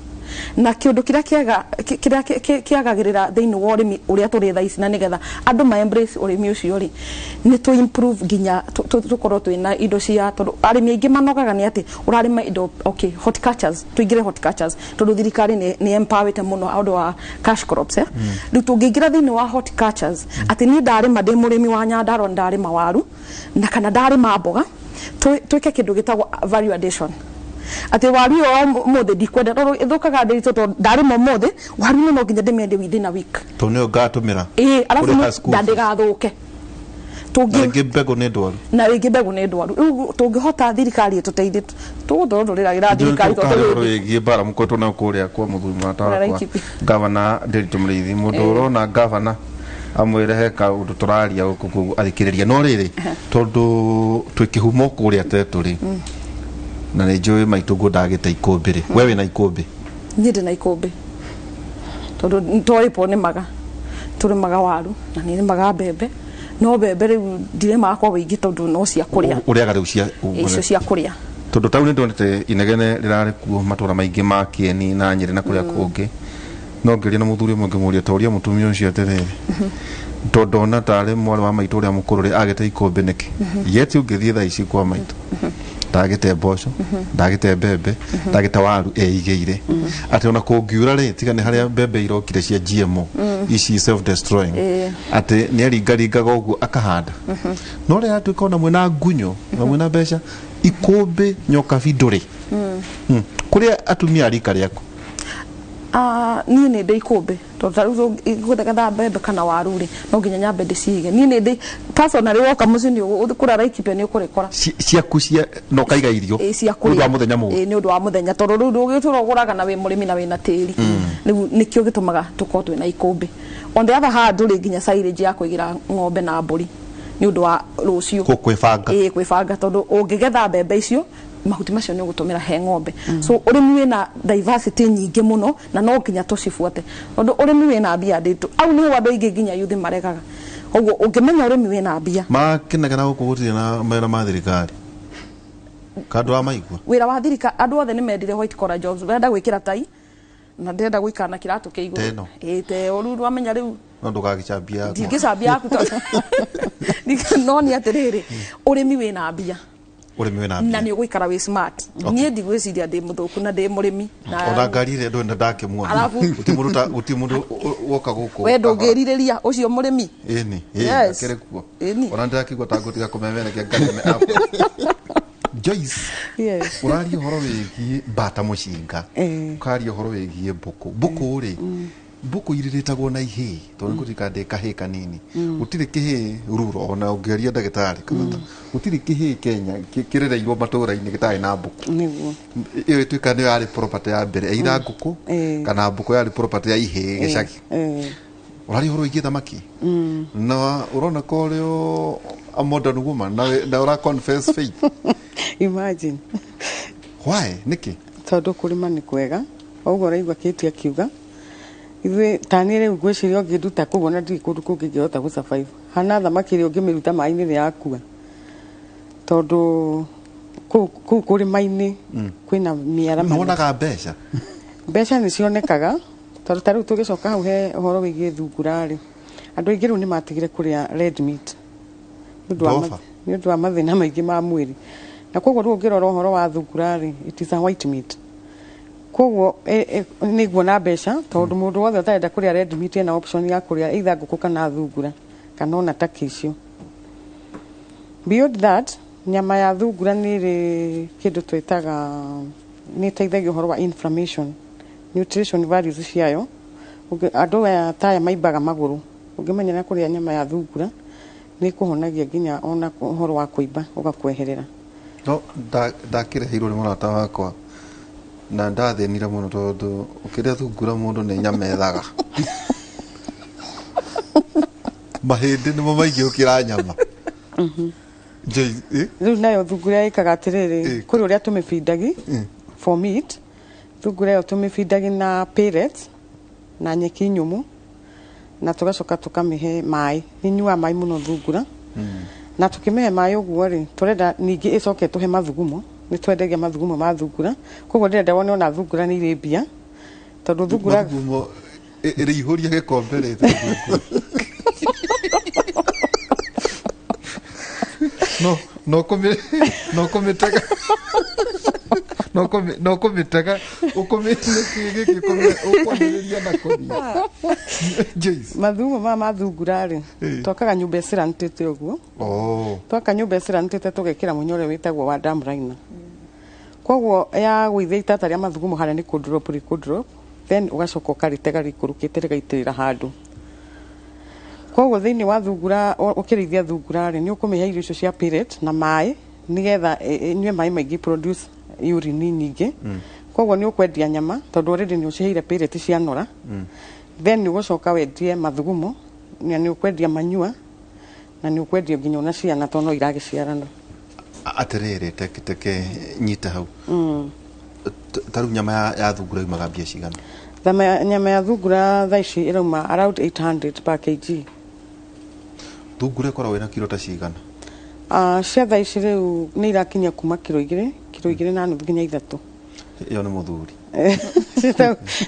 Na kĩũndũ kĩrĩa kĩega kĩrĩa kĩagagĩrĩra thĩinĩ wa ũrĩmi ũrĩa tũrĩ thaa ici, na nĩgetha andũ ma embrace ũrĩmi ũcio rĩ, nĩ tũ improve nginya tũkorwo twĩna indo cia, tondũ arĩmi aingĩ manogaga nĩ atĩ ũrarĩma indo. Okay, horticultures, tũingĩre horticultures, tondũ thirikari nĩ empowerĩte mũno ũndũ wa cash crops, eh? Rĩu tũngĩingĩra thĩinĩ wa horticultures, atĩ niĩ ndarĩma ndĩ mũrĩmi wa Nyandarua, ndarĩma waru na kana ndarĩma mboga, twĩke kĩndũ gĩtagwo value addition, atĩ waru ĩyo ũmũthĩ ndikwenda tondũ ĩthũkaga ndĩritũ, tondũ ndarĩma ũmũthĩ waru ĩno no nginya ndĩmĩendie within a week. Tondũ nĩyo ngatũmĩra Ĩĩ, arabu kũrĩha school na fees. Ndĩgathũke. Na Tũngĩ rĩngĩ mbegũ nĩ ndwaru. Na rĩngĩ mbegũ nĩ ndwaru. Rĩu tũngĩhota thirikari ĩtũteithie, tũgũtũrwo tũrĩragĩra thirikari ũhoro tondũ wĩgiĩ mbara mũkoretwo nayo kũrĩa kwa mũthuri mũrata Kũrĩa wakwa Laikipia. Gavana Nderitu Mũrĩithi. Mũndũ ũrona gavana amwĩre he kaũndũ tũraria gũkũ, koguo athikĩrĩria. No rĩrĩ, tondũ twĩ kĩhumo kũrĩa tetũrĩ, na nĩ njũĩ maitũ nguo ndagĩte ikũmbĩ rĩ, we wĩna ikũmbĩ? Niĩ ndĩ na ikũmbĩ, tondũ toĩpo nĩmaga tũrĩmaga waru na nĩ nĩmaga mbembe, no mbembe rĩu ndirĩmaga kwa wĩingĩ tondũ no cia kũrĩa. Ũrĩaga rĩu cia Icio cia kũrĩa. Tondũ tauni ndonete inegene rĩrarĩ kuo matũra maingĩ ma Kĩeni na Nyĩrĩ na kũrĩa kũngĩ, no ngĩria na mũthuri ũmwe ngĩmũria toria mũtumia ũcio atĩrĩrĩ, tondũ ndona tarĩ mwarĩ wa maitũ ũrĩa mũkũrũ rĩ, agĩte ikũmbĩ nĩkĩ? Yeti ũngĩthiĩ thaa ici kwa maitũ, ndagĩte mboco, ndagĩte mbembe, ndagĩte waru, eigĩire atĩ ona kũngiura rĩ, tiga nĩ harĩa mbembe irokire cia GMO ici self destroying, atĩ nĩ aringaringaga ũguo akahanda. No rĩrĩa atuĩka ona mwĩna ngunyo na mwĩna mbeca, ikũmbĩ Nyokabi ndũrĩ. Kũrĩa atumia a rika rĩaku? Niĩ nĩ ndĩ ikũmbĩ, tondũ ta rĩu ngũgetha mbembe kana waru rĩ, no nginya nyambe ndĩcige. Niĩ nĩ ndĩ personally, woka mũciĩ nĩ ũkũrara Laikipia nĩ ũkũrĩkora. Ciaku cia na ũkaiga irio Ĩ, cia nĩ ũndũ wa kũrĩa. mũthenya mũũru. Ĩ, nĩ ũndũ wa mũthenya, tondũ rĩu ndũgĩtũra ũgũraga na wĩ mũrĩmi na wĩna tĩri. Rĩu nĩkĩo gĩtũmaga tũkorwo twĩna ikũmbĩ. On the other hand rĩ, nginya silage ya kũigĩra ng'ombe na mbũri nĩ ũndũ wa rũciũ. Kwĩbanga. Ĩ, kwĩbanga, tondũ ũngĩgetha mbembe icio, mahuti macio nĩ ũgũtũmĩra he ng'ombe. So ũrĩmi wĩna diversity nyingĩ mũno na no nginya tũcibuate, tondũ ũrĩmi wĩna mbia nditũ. Au nĩho andũ aingĩ nginya yuthi maregaga. Koguo ũngĩmenya ũrĩmi wĩna mbia. Makenagera gũkũ gũtirĩ na mawĩra ma thirikari kandũ wa maigua. Wĩra wa thirikari, andũ othe nĩ mendire white collar jobs. Ndĩrenda gwĩkĩra tai na ndĩrenda gũikara na kĩratũ kĩa igũrũ. Teno. Ĩ, te rĩu wamenya rĩu. No ndũgagĩcambia yaku. Ndingĩcambia yaku tondũ no nĩ atĩrĩrĩ, ũrĩmi wĩna mbia. Ũrĩmi wĩna Na mbia. nĩ ũgũikara wĩ smart. Niĩ ndigwĩciria ndĩ mũthũku na ndĩ mũrĩmi na Ona ngari ĩrĩa ndwenda ndakĩmuona. Gũtirĩ mũndũ woka gũkũ. We ndũngĩrirĩria ũcio mũrĩmi. Ĩni. Yes. Akĩrĩ kuo. Ĩni. Ona ndĩrakĩigua ta ngũtiga kũmemerekia ngarĩme app. Joyce, Yes. ũraria ũhoro wĩgiĩ mbata mũcinga, ũkaria ũhoro wĩgiĩ mbũkũ. Mbũkũ rĩ, mbũkũ irĩrĩtagwo na ihĩĩ, tondũ nĩkũririkana ndĩ kahĩĩ kanini, gũtirĩ kĩhĩĩ ruro ona ũngĩaria ndagĩtarĩ kamata, gũtirĩ kĩhĩĩ Kenya kĩrereirwo matũũra-inĩ gĩtarĩ na mbũkũ. Nĩguo. Ĩyo ĩtuĩka nĩyo yarĩ property ya mbere, either ngũkũ kana mbũkũ yarĩ property ya ihĩĩ gĩcagi. Ũraria ũhoro wĩgiĩ thamaki na ũrona ko ũrĩ a modern woman na ũra confess faith. Imagine. Why? Nĩkĩ? Tondũ kũrĩma nĩ kwega. Ũguo ũraigua Kate akiuga, ithuĩ tani rĩu ngwĩciria ũngĩnduta kũu ona ndirĩ kũndũ kũngĩ ingĩhota gũ survive. Hana thamaki ĩrĩa ũngĩmĩruta maĩ-inĩ nĩ yakua, tondũ kũu kũrĩma-inĩ kwĩna mĩara. Nĩwonaga mbeca? Mbeca nĩ cionekaga, tondũ ta rĩu tũgĩcoka hau he ũhoro wĩgiĩ thungura rĩ, andũ aingĩ rĩu nĩ matigire kũrĩa red meat nĩ ũndũ wa Ndoba. Nĩ ũndũ wa mathĩna maingĩ ma mwĩrĩ, na koguo rĩu ũngĩrora ũhoro wa thungura rĩ, it is a white meat. Koguo nĩ nguona mbeca, tondũ mũndũ wothe ũtarenda kũrĩa red meat ena option ya kũrĩa either ngũkũ kana thungura kana ona turkey icio. Beyond that, nyama ya thungura nĩ ĩrĩ kĩndũ twĩtaga nĩ ĩteithagia ũhoro wa inflammation, nutrition values ciayo. Andũ aya taya maimbaga magũrũ, ũngĩmenyera kũrĩa nyama ya thungura nĩ ĩkũhonagia nginya ona ũhoro wa kũimba ũgakweherera. No ndakĩreheirwo nĩ mũrata wakwa na ndathĩnire mũno, tondũ ũkĩrĩa thungura mũndũ nĩ nyama ethaga, mahĩndĩ nĩmo maingĩ gũkĩra nyama. Joyce, eh? Rĩu nayo thungura ĩkaga atĩrĩrĩ, kũrĩ ũrĩa tũmĩbindagi for meat. Thungura ĩyo tũmĩbindagi na pellets na nyeki nyũmũ, na tũgacoka tũkamĩhe maĩ. Nĩ nyuaga maĩ mũno thungura, na tũkĩmĩhe maĩ ũguo rĩ, tũrenda ningĩ ĩcoke tũhe mathugumo. Nĩ twendagia mathugumo ma thungura. Koguo ndĩrenda wone ona thungura nĩ irĩ mbia, tondũ thungura Mathugumo ĩrĩihũria gĩkombe rĩ, thungura no kũmĩtega, no kũmĩtega ũkũmĩ gĩkĩ ũkwanĩrĩria na kũnia, Joyce. Mathugumo maya ma thungura rĩ, twakaga nyũmba ĩcirantĩte ũguo. Twaka nyũmba ĩcirantĩte, tũgekĩra mũnya ũrĩa wĩtagwo wa dam liner. Koguo ya gũithia itata rĩa mathugumo harĩa nĩ kũ drop, rĩ kũ drop, then ũgacoka ũkarĩtega rĩikũrũkĩte rĩgaitĩrĩra handũ. Koguo thĩinĩ wa thungura, ũkĩrĩithia thungura rĩ, nĩ ũkũmĩhe irio icio cia pellet na maĩ, nĩgetha ĩnyue maĩ maingĩ, produce urine nyingĩ. Koguo nĩ ũkwendia nyama, tondũ already nĩ ũciheire pellet cianora. Then nĩ ũgũcoka wendie mathugumo, na nĩ ũkwendia manyua, na nĩ ũkwendia nginya ona ciana, tondũ no iragĩciarana. Atĩrĩrĩ, teke nyite hau. Ta rĩu nyama ya thungura yumaga mbia cigana? Nyama ya thungura thaa ici ĩrauma around 800 per kg. Thungura ĩkoragwo ĩna kiro ta cigana? Cia thaa ici rĩu nĩ irakinyia kuma kiro 2, kiro 2.5 nginya 3. Ĩyo nĩ mũthuri.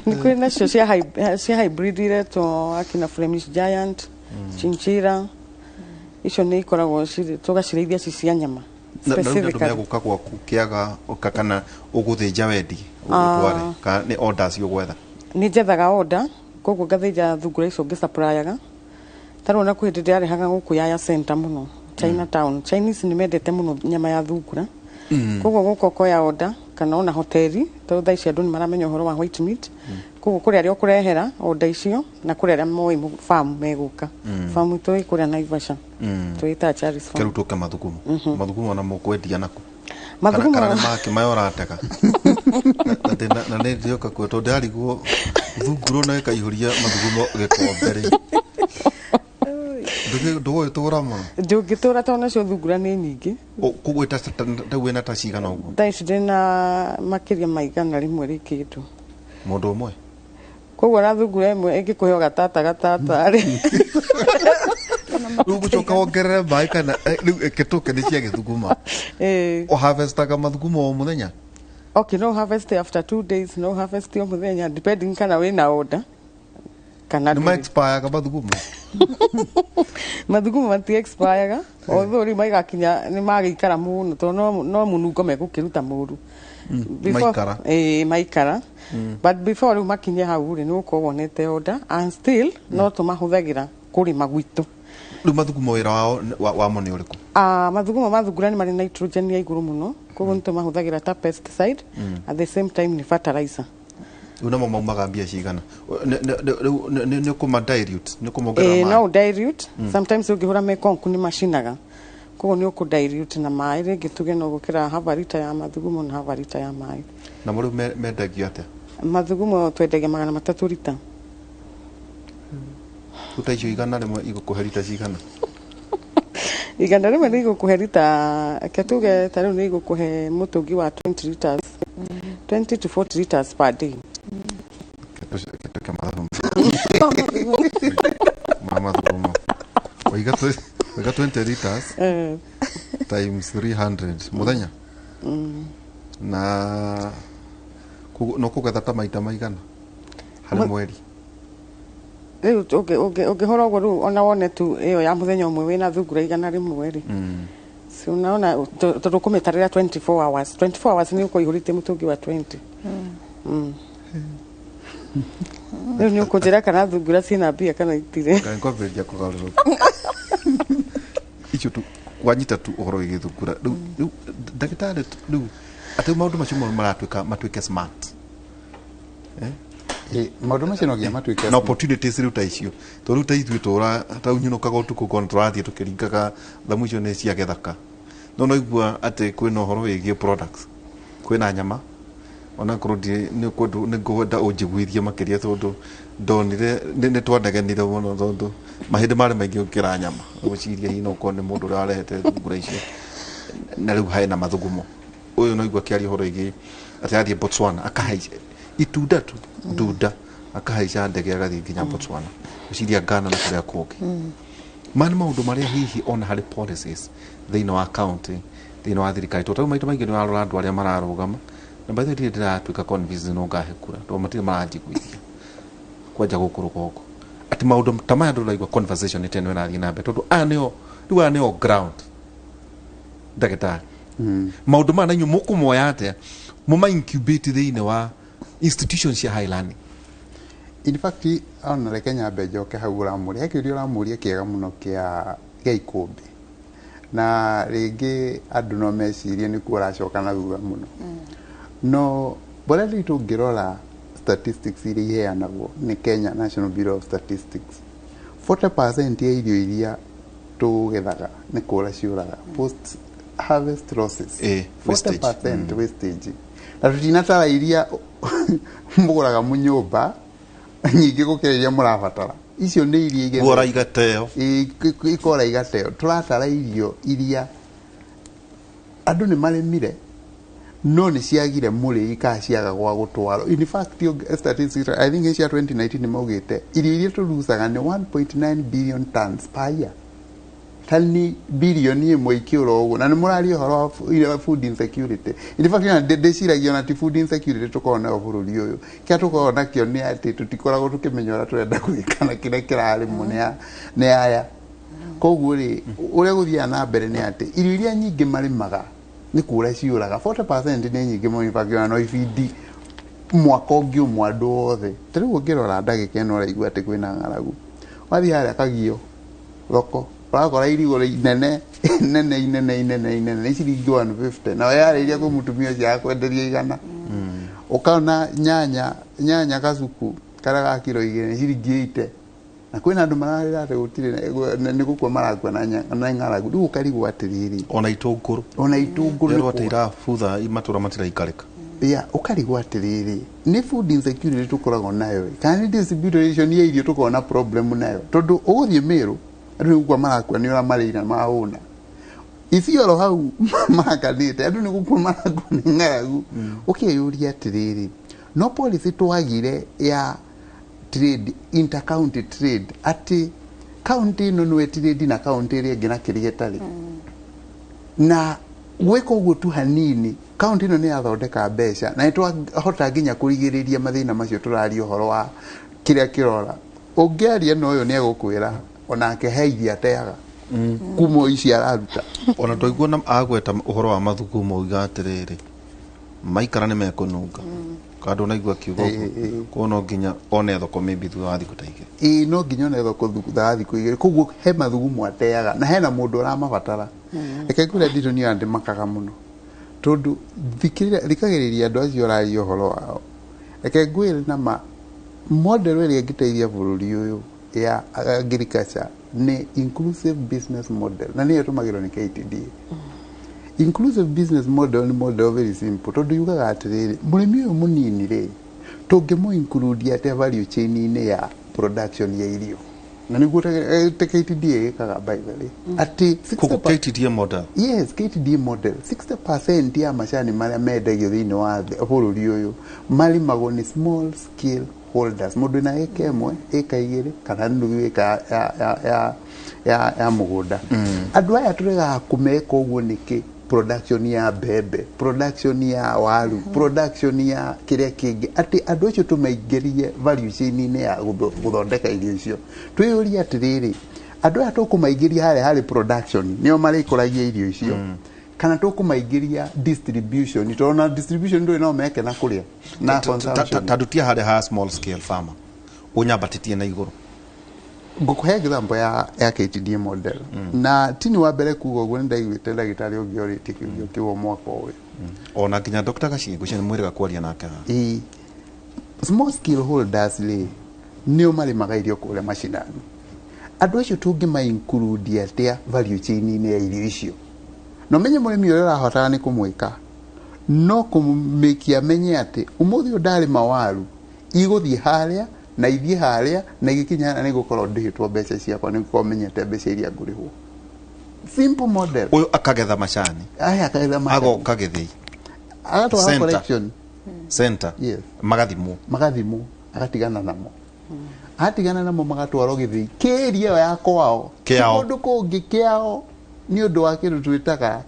Nĩ kwĩ nacio cia hybrid iretwo akina Flemish Giant, Chinchilla. Icio nĩ ikoragwo tũgacirĩithia ci cia nyama. Na rĩu andũ Specifically. megũka gwaku kĩaga kana ũgũthĩnja wendi ũtware, kana nĩ orders ũgwetha? Nĩ njethaga order, koguo ngathĩnja thungura icio ngĩsupplyaga. Ta rĩu ona kwĩ hĩndĩ ndĩrarehaga gũkũ Yaya Center mũno, Chinatown. Chinese nĩ mendete mũno nyama ya thungura. Koguo gũka ũkoya order kana ona hoteli, tondũ thaa ici andũ nĩ maramenya ũhoro wa white meat. Koguo kũrĩ arĩa ũkũrehera order icio na kũrĩ arĩa moĩ farm megũka. Farm itũ ĩ kũrĩa Naivasha, twĩtaga Charis Farm. Kĩrĩu tũke mathugumo. Mathugumo na mũkwendia nako? Mathugumo kana nĩ make maya ũratega? Na nĩ ndĩoka kuo tondũ ndĩrarigwo thunguro na ĩkaihũria mathugumo gĩkombe rĩ, ndũgũgĩtũra mũno. Ndũngĩtũra tondũ nacio thungura nĩ nyingĩ. Koguo rĩu wĩna ta cigana ũguo? Thaa ici ndĩna makĩria ma 100 rĩ kĩndũ. Mũndũ ũmwe? Koguo ona thungura ĩmwe ĩngĩkũhe o gatata gatata rĩ. Rĩu gũcoka wongerere maĩ kana rĩu ĩkĩtũke nĩ cia gĩthuguma? Ĩĩ. Ũharvestaga mathugumo o mũthenya? Okay, no harvest after 2 days, no harvest o mũthenya, depending kana wĩna order kana Nĩ ndũrĩ. ma-expire mathugumo? Mathugumo mati expire, although rĩu maigakinya nĩ magĩikara mũno tondũ no mũnungo megũkĩruta mũru. Maikara. Ĩĩ, maikara. But before rĩu makinye hau rĩ, nĩ ũgũkorwo wonete order, and still no tũmahũthagĩra kũrĩma gwitũ. Rĩu mathugumo wĩra wao wamo nĩ ũrĩkũ? Ah, mathugumo ma thungura nĩ marĩ nitrogen ya igũrũ mũno, koguo nĩ tũmahũthagĩra ta pesticide, at the same time nĩ fertilizer. Rĩu namo maumaga mbia cigana? Rĩu nĩ ũkũma dilute, nĩ ũkũmongerera Ĩĩ, maĩ? No dilute. Sometimes ũngĩhũra mekonku nĩ macinaga, koguo nĩ ũkũ dilute na maĩ, rĩngĩ tuge no gũkĩra half a liter ya mathugumo na half a liter ya maĩ. Namo rĩu mendagio atĩa? Mathugumo twendagia 300 rita. Rĩu ta icio 100 igũkũhe rita cigana? 100 nĩ igũkũhe rita, ke tuge ta rĩu nĩ igũkũhe mũtũngi wa 20 liters, 20 to 40 liters per day. Kĩtũke mathugumo ma mathugumo waiga 20 liters times 300 mũthenya na koguo no kũgetha ta maita maigana harĩ mweri? Rĩu ũngĩhũra ũguo rĩu ona wone tu ĩyo ya mũthenya ũmwe wĩna thungura 100 rĩ, si unaona tondũ kũmĩtarĩra 24 hours, 24 hours nĩ ũkorwo ihũrĩtie mũtũngi wa 20. Rĩu nĩ ũkũnjĩra kana thungura ciĩna mbia kana itirĩ. Ngai, ngwambĩrĩria kũgarũrũka icio tu wanyita tu ũhoro wĩgiĩ thungura. Rĩu ndagĩtarĩ, rĩu atĩ maũndũ macio mothe maratuĩka matuĩke smart? Ĩ, maũndũ macio no nginya matuĩke Na opportunities rĩu ta icio, tondũ rĩu ta ithuĩ tũra ta unyũnũkaga ũtukũ kona tũrathiĩ tũkĩringaga thamu icio nĩ cia gĩthaka, no noigua atĩ kwĩna ũhoro wĩgiĩ products, kwĩna nyama, ona korwo nĩ ngwenda ũnjiguithie makĩria tondũ ndonire nĩ twanegenire mũno tondũ mahĩndĩ marĩ maingĩ gũkĩra nyama. Gwĩciria hihi no ũkorwo nĩ mũndũ ũrĩa warehete thungura icio. Na rĩu harĩ na mathugumo, ũyũ no igua akĩaria ũhoro wĩgiĩ atĩ athiĩ Botswana akahaica itunda tu ndunda, akahaica ndege agathiĩ nginya Botswana, gwĩciria Ghana na kũrĩa kũngĩ. Maya nĩ maũndũ marĩa hihi ona harĩ policies thĩinĩ wa county, thĩinĩ wa thirikari, tondũ tarĩu maita maingĩ nĩ ũrarora andũ arĩa mararũgama na by the way ndirĩ ndĩratuĩka convinced no ngahe kura tondũ matirĩ maranjiguithia kwanja gũkũ rũgongo atĩ maũndũ ta maya andũ ũraigua conversation ĩta ĩno ĩrathiĩ na mbere, tondũ aya nĩo rĩu, aya nĩo ground. Ndagĩtarĩ, maũndũ maya na inyuĩ mũkũmoya atĩa mũma incubate thĩinĩ wa institutions cia high learning? In fact, ona reke nyambe njoke hau ũramũria, he kĩũria ũramũria kĩega mũno kĩa ikũmbĩ, na rĩngĩ andũ no mecirie nĩkuo ũracoka na thutha mũno, no bora rĩu tũngĩrora statistics iria iheanagwo nĩ Kenya National Bureau of Statistics, 40% ya irio iria tũgethaga nĩ kũra ciũraga, post harvest losses. Wastage. 40% wastage, na tũtinatara iria mũgũraga mũnyũmba nyingĩ gũkĩra iria mũrabatara. Icio nĩ iria igethetwo. Guora igateo. Ikora igateo. Tũratara irio iria andũ nĩ marĩmire no nĩ ciagire mũrĩi kana ciaga gwa gũtwarwo. In fact, statistics, I think cia 2019 nĩ maugĩte irio iria tũrucaga nĩ 1.9 billion tons per year, tani 1 billion ikĩũra ũguo, na nĩ mũraria ũhoro wa food insecurity. In fact, ona ndĩciragia ona ti food insecurity tũkoragwo nayo bũrũri ũyũ. Kĩrĩa tũkoragwo nakĩo nĩ atĩ tũtikoragwo tũkĩmenya ũrĩa tũrenda gwĩka na kĩrĩa kĩrarĩmwo nĩ aya. Koguo rĩ, ũrĩa gũthiaga na mbere nĩ atĩ irio iria nyingĩ marĩmaga nĩ kũra ciũraga. 40% nĩ nyingĩ mũno. In fact, ona no ibindi mwaka ũngĩ ũmwe andũ othe. Ta rĩu ũngĩrora ndagĩka ĩno ũraigua atĩ kwĩna ng'aragu, wathiĩ harĩa Kagio thoko ũrakora irigũ inene nene inene inene inene nĩ ciringi 150, na yarĩirie kwĩ mũtumia ũcio akwenderia 100. Ũkona nyanya gacuku karĩa ga kiro 2 ciringi 80 na kwĩna andũ mararĩra atĩ gũtirĩ nĩ gũkua marakua na ng'aragu. Rĩu ũkarigwo atĩrĩrĩ, ona itũngũrũ ona itũngũrũ atĩ irabutha matũra matiraikarĩka. Ya ũkarigwo atĩrĩrĩ, nĩ food insecurity tũkoragwo nayo kana nĩ distribution ya irio tũkoragwo na problem nayo? Tondũ ũgũthiĩ Meru, andũ nĩ gũkua marakua nĩ ũrĩa marĩire mahũna. Isiolo hau makanĩte, andũ nĩ gũkua marakua nĩ ng'aragu. Ũkeyũria atĩrĩrĩ, no policy twagire ya trade, intercounty trade, atĩ county ĩno nĩwe trade na county ĩrĩa ĩngĩ na kĩrĩa ĩtarĩ na gwĩka ũguo tu hanini, kaunti ĩno nĩ yathondeka mbeca na nĩ twahota nginya kũrigĩrĩria mathĩna macio tũraria ũhoro wa kĩrĩa kĩrora. Ũngĩaria na ũyũ nĩ egũkwĩra onake he iria ateaga kuma ici araruta. Ona twaigua na agweta ũhoro wa mathugumo uga atĩrĩrĩ, maikara nĩ mekũnunga kandũ naigua kiugo ũguo no nginya one thoko maybe thutha wa thikũ ta 2. Ĩĩ, no nginya one thoko thutha wa thikũ 2. Koguo he mathugumo ateaga na hena mũndũ ũramabatara. Reke ngwĩre nditũ, niĩ ndĩmakaga mũno tondũ thikagĩrĩria andũ acio ũraria ũhoro wao. Reke ngwĩre nama model ĩrĩa ĩngĩteithia bũrũri ũyũ ya agriculture nĩ inclusive business model, na nĩyo ĩtũmagĩrwo nĩ KTDA. Inclusive business model nĩ model very simple, tondũ yugaga atĩrĩrĩ, mũrĩmi ũyũ mũnini rĩ, tũngĩmũ include atĩa value chain-inĩ ya production ya irio? Na nĩguo KTDA ĩkaga, by the way, atĩ Koguo KTDA model. Yes, KTDA model, 60% ya macani marĩa mendagio thĩinĩ wa bũrũri ũyũ marĩmagwo nĩ small scale holders, mũndũ wĩna ĩka 1, ĩka 2 kana nuthu ĩka ya mũgũnda. Andũ aya tũregaga kũmeka ũguo nĩkĩ? Production ya mbembe, production ya waru, production ya kĩrĩa kĩngĩ, atĩ andũ acio tũmaingĩrie value chain-inĩ ya gũthondeka irio icio. Twĩyũrie atĩrĩrĩ, andũ aya tũkũmaingĩria harĩa harĩ production nĩo marĩkũragia irio icio, kana tũkũmaingĩria distribution? Tondũ na distribution ndũĩ no meke na kũrĩa na consumption. Tandutia harĩa ha small scale farmer ũnyambatĩtie na igũrũ. Ngũkũhe example ya KTDA model, na tini wa mbere kuga ũguo, nĩ ndaiguĩte ndagĩtarĩ ũngĩ orĩtie kĩũria kĩu o mwaka ũyũ. Ona nginya Dr. Gacingo cio nĩ mwĩrĩga kwaria nake haha. Ĩĩ, small scale holders rĩ, nĩo marĩmaga irio kũrĩa macinani. Andũ acio tũngĩma include atĩa value chain-inĩ ya irio icio? Na ũmenye mũrĩmi ũrĩa ũrabatara nĩ kũmwĩka no kũmĩkia amenye atĩ ũmũthĩ ũyũ ndarĩma waru igũthiĩ harĩa na ithiĩ harĩa na igĩkinya harĩa nĩ gũkorwo ndĩhĩtwo mbeca ciakwa, nĩ gũkorwo menyete mbeca iria ngũrĩhwo. Simple model. Ũyũ akagetha macani, aya akagetha macani, agoka gĩthĩi, agatwara Center. collection center. Yes. Magathimwo. Magathimwo, agatigana namo, atigana namo magatwarwo gĩthĩi kĩĩria ĩyo ya kwao. Kĩao. Ti kũndũ kũngĩ, kĩao, nĩ ũndũ wa kĩndũ twĩtaga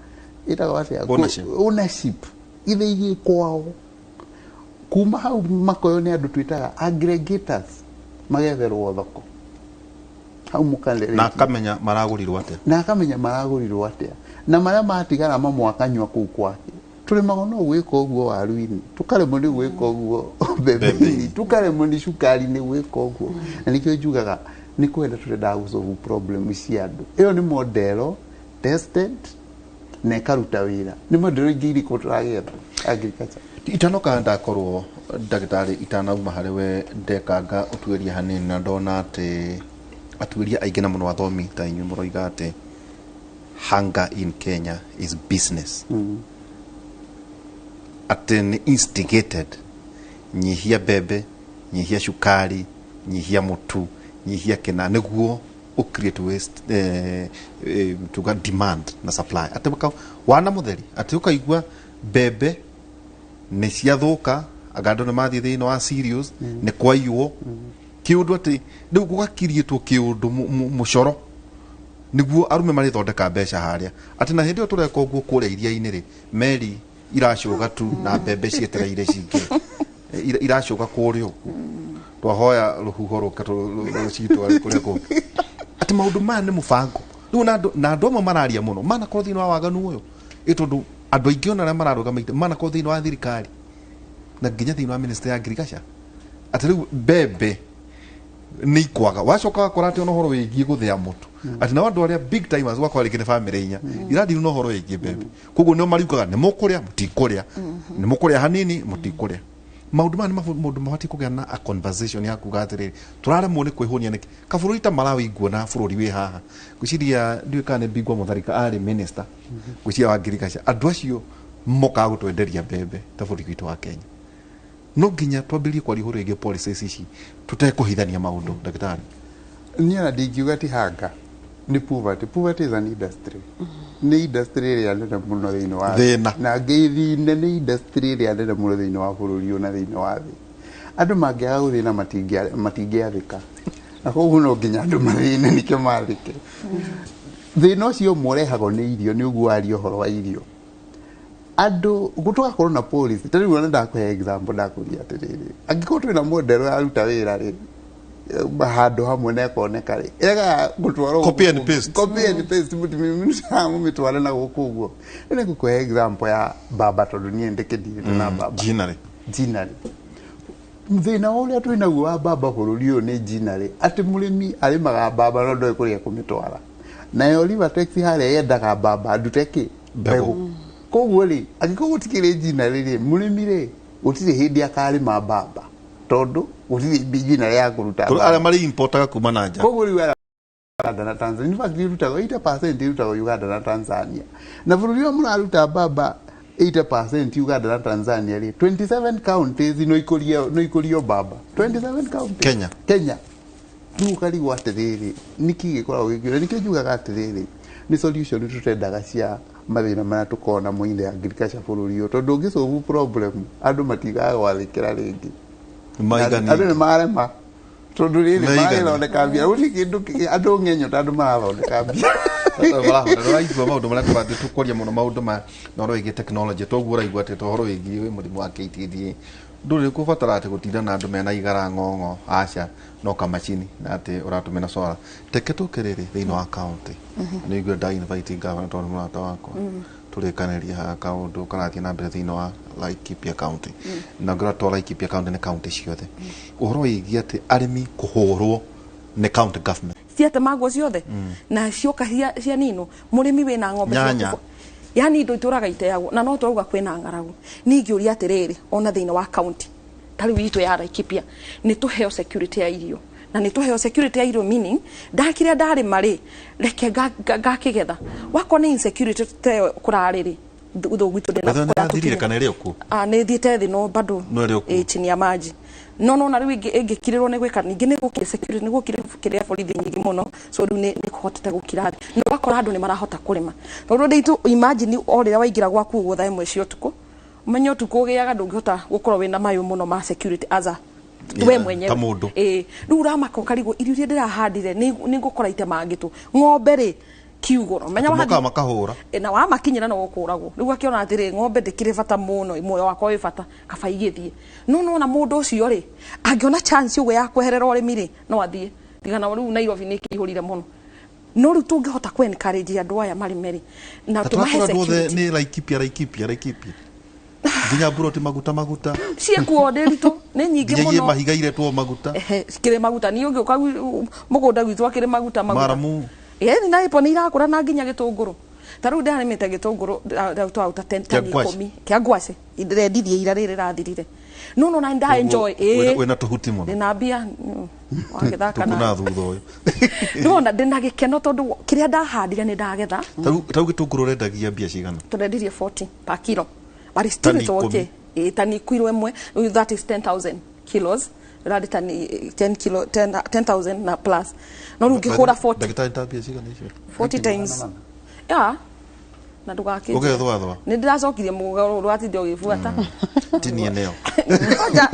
ĩtagwo atĩa? Ownership. Ownership. Ithĩi gĩ kwao, kuma hau makoyo nĩ andũ twĩtaga aggregators, magetherwo thoko hau mũkarĩrĩtie. Na akamenya maragũrirwo atĩa. Na akamenya maragũrirwo atĩa, na marĩa matigara mamwe akanyua kũu kwake. Tũrĩmagwo no gwĩka ũguo waru-inĩ, tũkaremwo nĩ gwĩka ũguo mbembe-inĩ, tũkaremwo nĩ cukari-inĩ gwĩka ũguo. Na nĩkĩo njugaga nĩ kwenda tũrendaga gũsolve problem cia andũ. Ĩyo nĩ model tested na ĩkaruta wĩra. Nĩ model ingĩ irĩkũ tũragetha agriculture? Itanoka ndakorwo ndagĩtarĩ, itanauma harĩ we, ndekanga ũtuĩria hanini na ndona atĩ atuĩria aingĩ na mũno athomi ta inyuĩ mũroiga atĩ hunger in Kenya is business, atĩ nĩ instigated. Nyihia mbembe, nyihia cukari, nyihia mũtu, nyihia kĩna, nĩguo ũ create waste, tuga demand na supply, atĩ wana mũtheri atĩ ũkaigua mbembe nĩ ciathũka, anga andũ nĩ mathiĩ thĩinĩ wa cereals nĩ kwaiywo kĩũndũ, atĩ rĩu gũgakiriĩtwo kĩũndũ mũcoro nĩguo arume marĩthondeka mbeca harĩa, atĩ na hĩndĩ ĩyo tũreka ũguo kũrĩa iria-inĩ rĩ, meri iracũga tu na mbembe cietereire cingĩ iracũga kũrĩa ũguo, twahoya rũhuho rũke rũcitware kũrĩa kũngĩ, atĩ maũndũ maya nĩ mũbango rĩu. Na andũ amwe mararia mũno manakorwo thĩinĩ wa waganu ũyũ, ĩ tondũ andũ aingĩ ona arĩa mararũgama manakorwo thĩinĩ wa thirikari na nginya thĩinĩ wa ministry ya agriculture, atĩ rĩu mbembe nĩ ikwaga. Wacoka wakora atĩ ona ũhoro wĩgiĩ gũthĩa mũtu, atĩ nao andũ arĩa big timers, ũgakora rĩngĩ nĩ bamĩrĩ 4 irandiru na ũhoro wĩgiĩ mbembe, koguo nĩo mariugaga nĩ mũkũrĩa, mũtikũrĩa, nĩ mũkũrĩa hanini, mũtikũrĩa. Maũndũ maya nĩ maũndũ mabatiĩ kũgĩa na a conversation ya kuga atĩrĩrĩ, tũraremwo nĩ kwĩhũnia nĩkĩ? Kabũrũri ta Malawi nguona bũrũri wĩ haha, ngwĩciria ndiũĩ kana nĩ Bingwa Mutharika arĩ minister, ngwĩciria wa ngirigaca, andũ acio mokaga gũtwenderia mbembe ta bũrũri witũ wa Kenya. No nginya twambĩrĩrie kwaria ũhoro wĩgiĩ policies ici tũtekũhithania maũndũ, ndagĩtarĩ. Niĩ ona ndingiuga ti hunger, nĩ poverty. Poverty is an industry, nĩ industry ĩrĩa nene mũno thĩinĩ wa Thĩna. Na ngĩthine nĩ industry ĩrĩa nene mũno thĩinĩ wa bũrũri ũyũ na thĩinĩ wa thĩ. Andũ mangĩaga gũthĩna matingĩathĩka, na koguo no nginya andũ mathĩne nĩkĩo mathĩke. Thĩna ũcio ũmwe ũrehagwo nĩ irio, nĩ ũguo waria ũhoro wa irio, andũ tũgakorwo na policy. Ta rĩu ona ndakũhe example, ndakũria atĩrĩrĩ, angĩkorwo twĩna model yaruta wĩra rĩ handũ hamwe na ĩkoneka rĩ, ĩregaga gũtwarwo Copy and paste. Copy and paste, mũmĩtware na gũkũ ũguo. Rĩu nĩ ngũkũhe example ya mbamba, tondũ niĩ ndĩkĩndirĩte na mbamba. Ginnery. Ginnery. Thĩna ũrĩa twĩ naguo wa mbamba bũrũri ũyũ nĩ ginnery, atĩ mũrĩmi arĩmaga mbamba no ndoĩ kũrĩa kũmĩtwara. Nayo Rivatex harĩa yendaga mbamba ndute kĩ? Mbegũ. Koguo rĩ, angĩkorwo gũtikĩrĩ ginnery rĩ, mũrĩmi rĩ, gũtirĩ hĩndĩ akarĩma mbamba, tondũ gũtirĩ ginnery ya kũruta Tondũ mbamba. arĩa marĩ importaga kuma na nja. Koguo rĩu arĩa Uganda na Tanzania, in fact irutagwo 80% irutagwo Uganda na Tanzania, na bũrũri ũrĩa mũraruta mbamba 80% Uganda na Tanzania rĩ, 27 counties no ikũrio mbamba, 27 counties. Kenya. Kenya. Rĩu ũkarigwo atĩrĩrĩ, nĩkĩ gĩkoragwo gĩkĩũra? Nĩkĩo njugaga atĩrĩrĩ, nĩ solution tũtendaga cia mathĩna marĩa tũkoragwo namo in the agriculture bũrũri ũyũ, tondũ ũngĩsolve problem andũ matigaga gwathĩkĩra rĩngĩ. Andũ nĩ marema, tondũ rĩrĩ Maigani. marĩthondeka mbia, gũtirĩ kĩndũ andũ ng'enyo ta andũ marathondeka mbia. Ũraigua maũndũ marĩa tũrathiĩ tũkwaria mũno, maũndũ ma na ũhoro wĩgiĩ technology, toguo ũraigua atĩ ũhoro wĩgiĩ mũrimũ wa KTDA ndũrĩ kũbatara atĩ gũtinda na andũ mena igara ng'ong'o, aca, no kamacini na atĩ ũratũmĩra solar. Teke tũke rĩrĩ thĩinĩ wa county, nĩ igua nda invite governor tondũ nĩ mũrata wakwa, tũrĩkanĩria haha kaũndũ karathiĩ na mbere thĩinĩ wa Laikipia County, na ngĩra to Laikipia County, nĩ county ciothe, ũhoro wĩgiĩ atĩ arĩmi kũhũrwo nĩ county government. Ciatemagwo ciothe na cioka cianinwo, mũrĩmi wĩna ng'ombe Nyanya. Yani indo itũraga iteagwo, na no tũrauga kwĩna ng'aragu. Ningĩ ũria atĩrĩrĩ, ona thĩinĩ wa county ta rĩu itũ ya Laikipia, nĩ tũheo security ya irio, na nĩ tũheo security ya irio meaning ndakĩrĩa ndarĩma rĩ, reke ngakĩgetha. Wakorwo nĩ insecurity ta ĩyo kũrarĩ rĩ, thũ gwitũ ndĩna Wetha nĩ kũrĩa yathirire tũkinya. kana ĩrĩ o kuo? Ah, nä thiä thä no bado. No ĩrĩ o kuo. Ĩ, chini ya maji, no no na rĩu ĩngĩkirĩrwo nĩ gwĩka ningĩ nĩ gũkire security, nĩ gũkire kĩrĩa borithi nyingĩ mũno, so rĩu nĩ kũhotete gũkira thĩ, na ũgakora andũ nĩ marahota kũrĩma, tondũ nditũ imagine o rĩrĩa waingĩra gwaku ũguo thaa 1 cia ũtukũ, ũmenye ũtukũ ũgĩaga ndũngĩhota gũkorwo wĩna mayũ mũno ma security as a we mwenyewe. Ta mũndũ. Ĩ, rĩu ũramaka ũkarigwo irio iria ndĩrahandire nĩ ngũkora itemangĩtwo, ng'ombe rĩ kiugo menya Mokaga makahũra. E, na wamakinyĩra no gũkũragwo. Rĩu akĩona atĩrĩ, ng'ombe ndĩkĩrĩ bata mũno, muoyo wakwa wĩ bata, kaba igĩthiĩ. No nona mũndũ ũcio rĩ, angĩona chance ũguo ya kweherera ũrĩmi rĩ, no athiĩ tigana. Rĩu Nairobi nĩ ĩkĩihũrire mũno, no rĩu tũngĩhota kũ encourage andũ aya marĩme rĩ, na Na tũmahe tũrakora andũ othe security. nĩ Laikipia, Laikipia, Laikipia, nginya mburoti maguta maguta. Ciĩkuo ndĩritũ nĩ nyingĩ nginyagie mũno. Mahiga iretwo maguta. Ehe, cikĩrĩ maguta. Niĩ ũngĩũka mũgũnda gwitũ akĩrĩ maguta maguta. Maramu. Ĩni na ipo nĩ irakũra, na nginya gĩtũngũrũ. Ta rĩu ndarĩmĩte gĩtũngũrũ twauta Kĩa tani ngwacĩ. 10 kĩa ngwacĩ, ndĩrendirie ira rĩrĩ rĩrathirire. No na nda enjoy. Wĩna tũhuti mũno. Ndĩna mbia wagĩthaka. Tũkuna Na thutha ũyũ. nĩwona ndĩna gĩkeno tondũ kĩrĩa ndahandire nĩ ndagetha. Tarĩu gĩtũngũrũ ũrendagia mbia cigana? Tũrendirie 40 per kilo, but still Tani it's okay. 10. Ĩ, tani kilo ĩmwe, rĩu that is 10,000 kilos, rarĩ tani 10 kilo, 10 10,000 na plus. No rĩu ũngĩhũra 40 Ndagĩtarĩ, ta mbia cigana icio? 40 times, yeah, na ndũgakĩnjĩre. Ũgethwathwa. Nĩ ndĩracokirie mũgarũ rwatinde ũgĩbuata. Tinie nĩyo. Ngoja,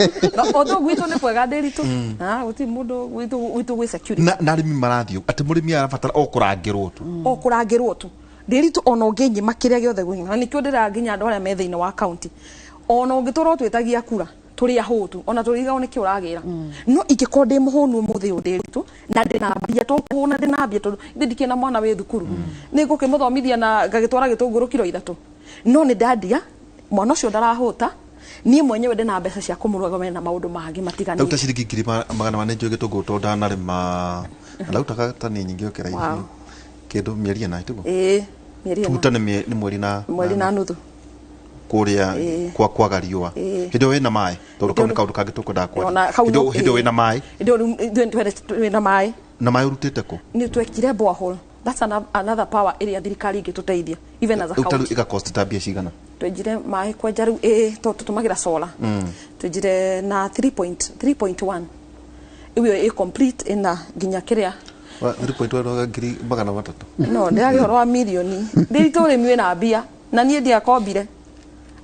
ũndũ gwitũ nĩ kwega ndĩritũ. Ah, gũtirĩ mũndũ gwitũ gwĩ security. Na arĩmi marathiĩ atĩ mũrĩmi arabatara o kũrangĩrwo tu. O kũrangĩrwo tu ndĩritũ, ona ũngĩnyima kĩrĩa gĩothe gwĩnyima, na nĩkĩo ndĩraga nginya andũ arĩa me thĩinĩ wa county, ona ũngĩtũra ũtwĩtagia kura tũrĩ ahũtu, ona tũrigagwo nĩkĩ ũragĩra. No ingĩkorwo ndĩ mũhũnu ũmũthĩ ũyũ ndĩritũ na ndĩna mbia, tũkũhũna ndĩna mbia, tondũ ithe ndikĩrĩ na mwana wĩ thukuru, nĩ ngũkĩmũthomithia na ngagĩtwara gĩtũngũrũ kiro 3, no nĩ ndandia mwana ũcio ndarahũta, niĩ mwenyewe ndĩna mbeca cia kũmũrũgamĩrĩra na maũndũ mangĩ Ndauta matiganĩte. Ciringi 400,000 njũĩ gĩtũngũrũ tondũ ndanarĩma na ndautaga tani nyingĩ gũkĩra icio, kĩndũ mĩeri 4 tiguo? Ĩĩ, mĩeri 4. Tuta nĩ mweri na Mweri na nuthu. Kũrĩa kwa kwaga riũa. Hĩndĩ ĩyo wĩna maĩ, tondũ kau nĩ kaũndũ kangĩ tũkwendaga kwaria. Ona hau Hĩndĩ ĩyo wĩna maĩ? Hĩndĩ ĩyo rĩu ithuĩ twĩna maĩ. Na maĩ ũrutĩte kũ? Nĩ twekire borehole. That's another power ĩrĩa thirikari ĩngĩtũteithia even as a Rĩu ta rĩu county. ĩga cost ta mbia cigana? Twenjire maĩ kwenja rĩu ĩ tũtũmagĩra solar. Twenjire na 3.1 ĩyo ĩ complete ĩna nginya kĩrĩa. 3.1 300,000. No ndĩrarĩ ũhoro wa mirioni ndĩritũ ũrĩmi wĩna mbia na niĩ ndiakombire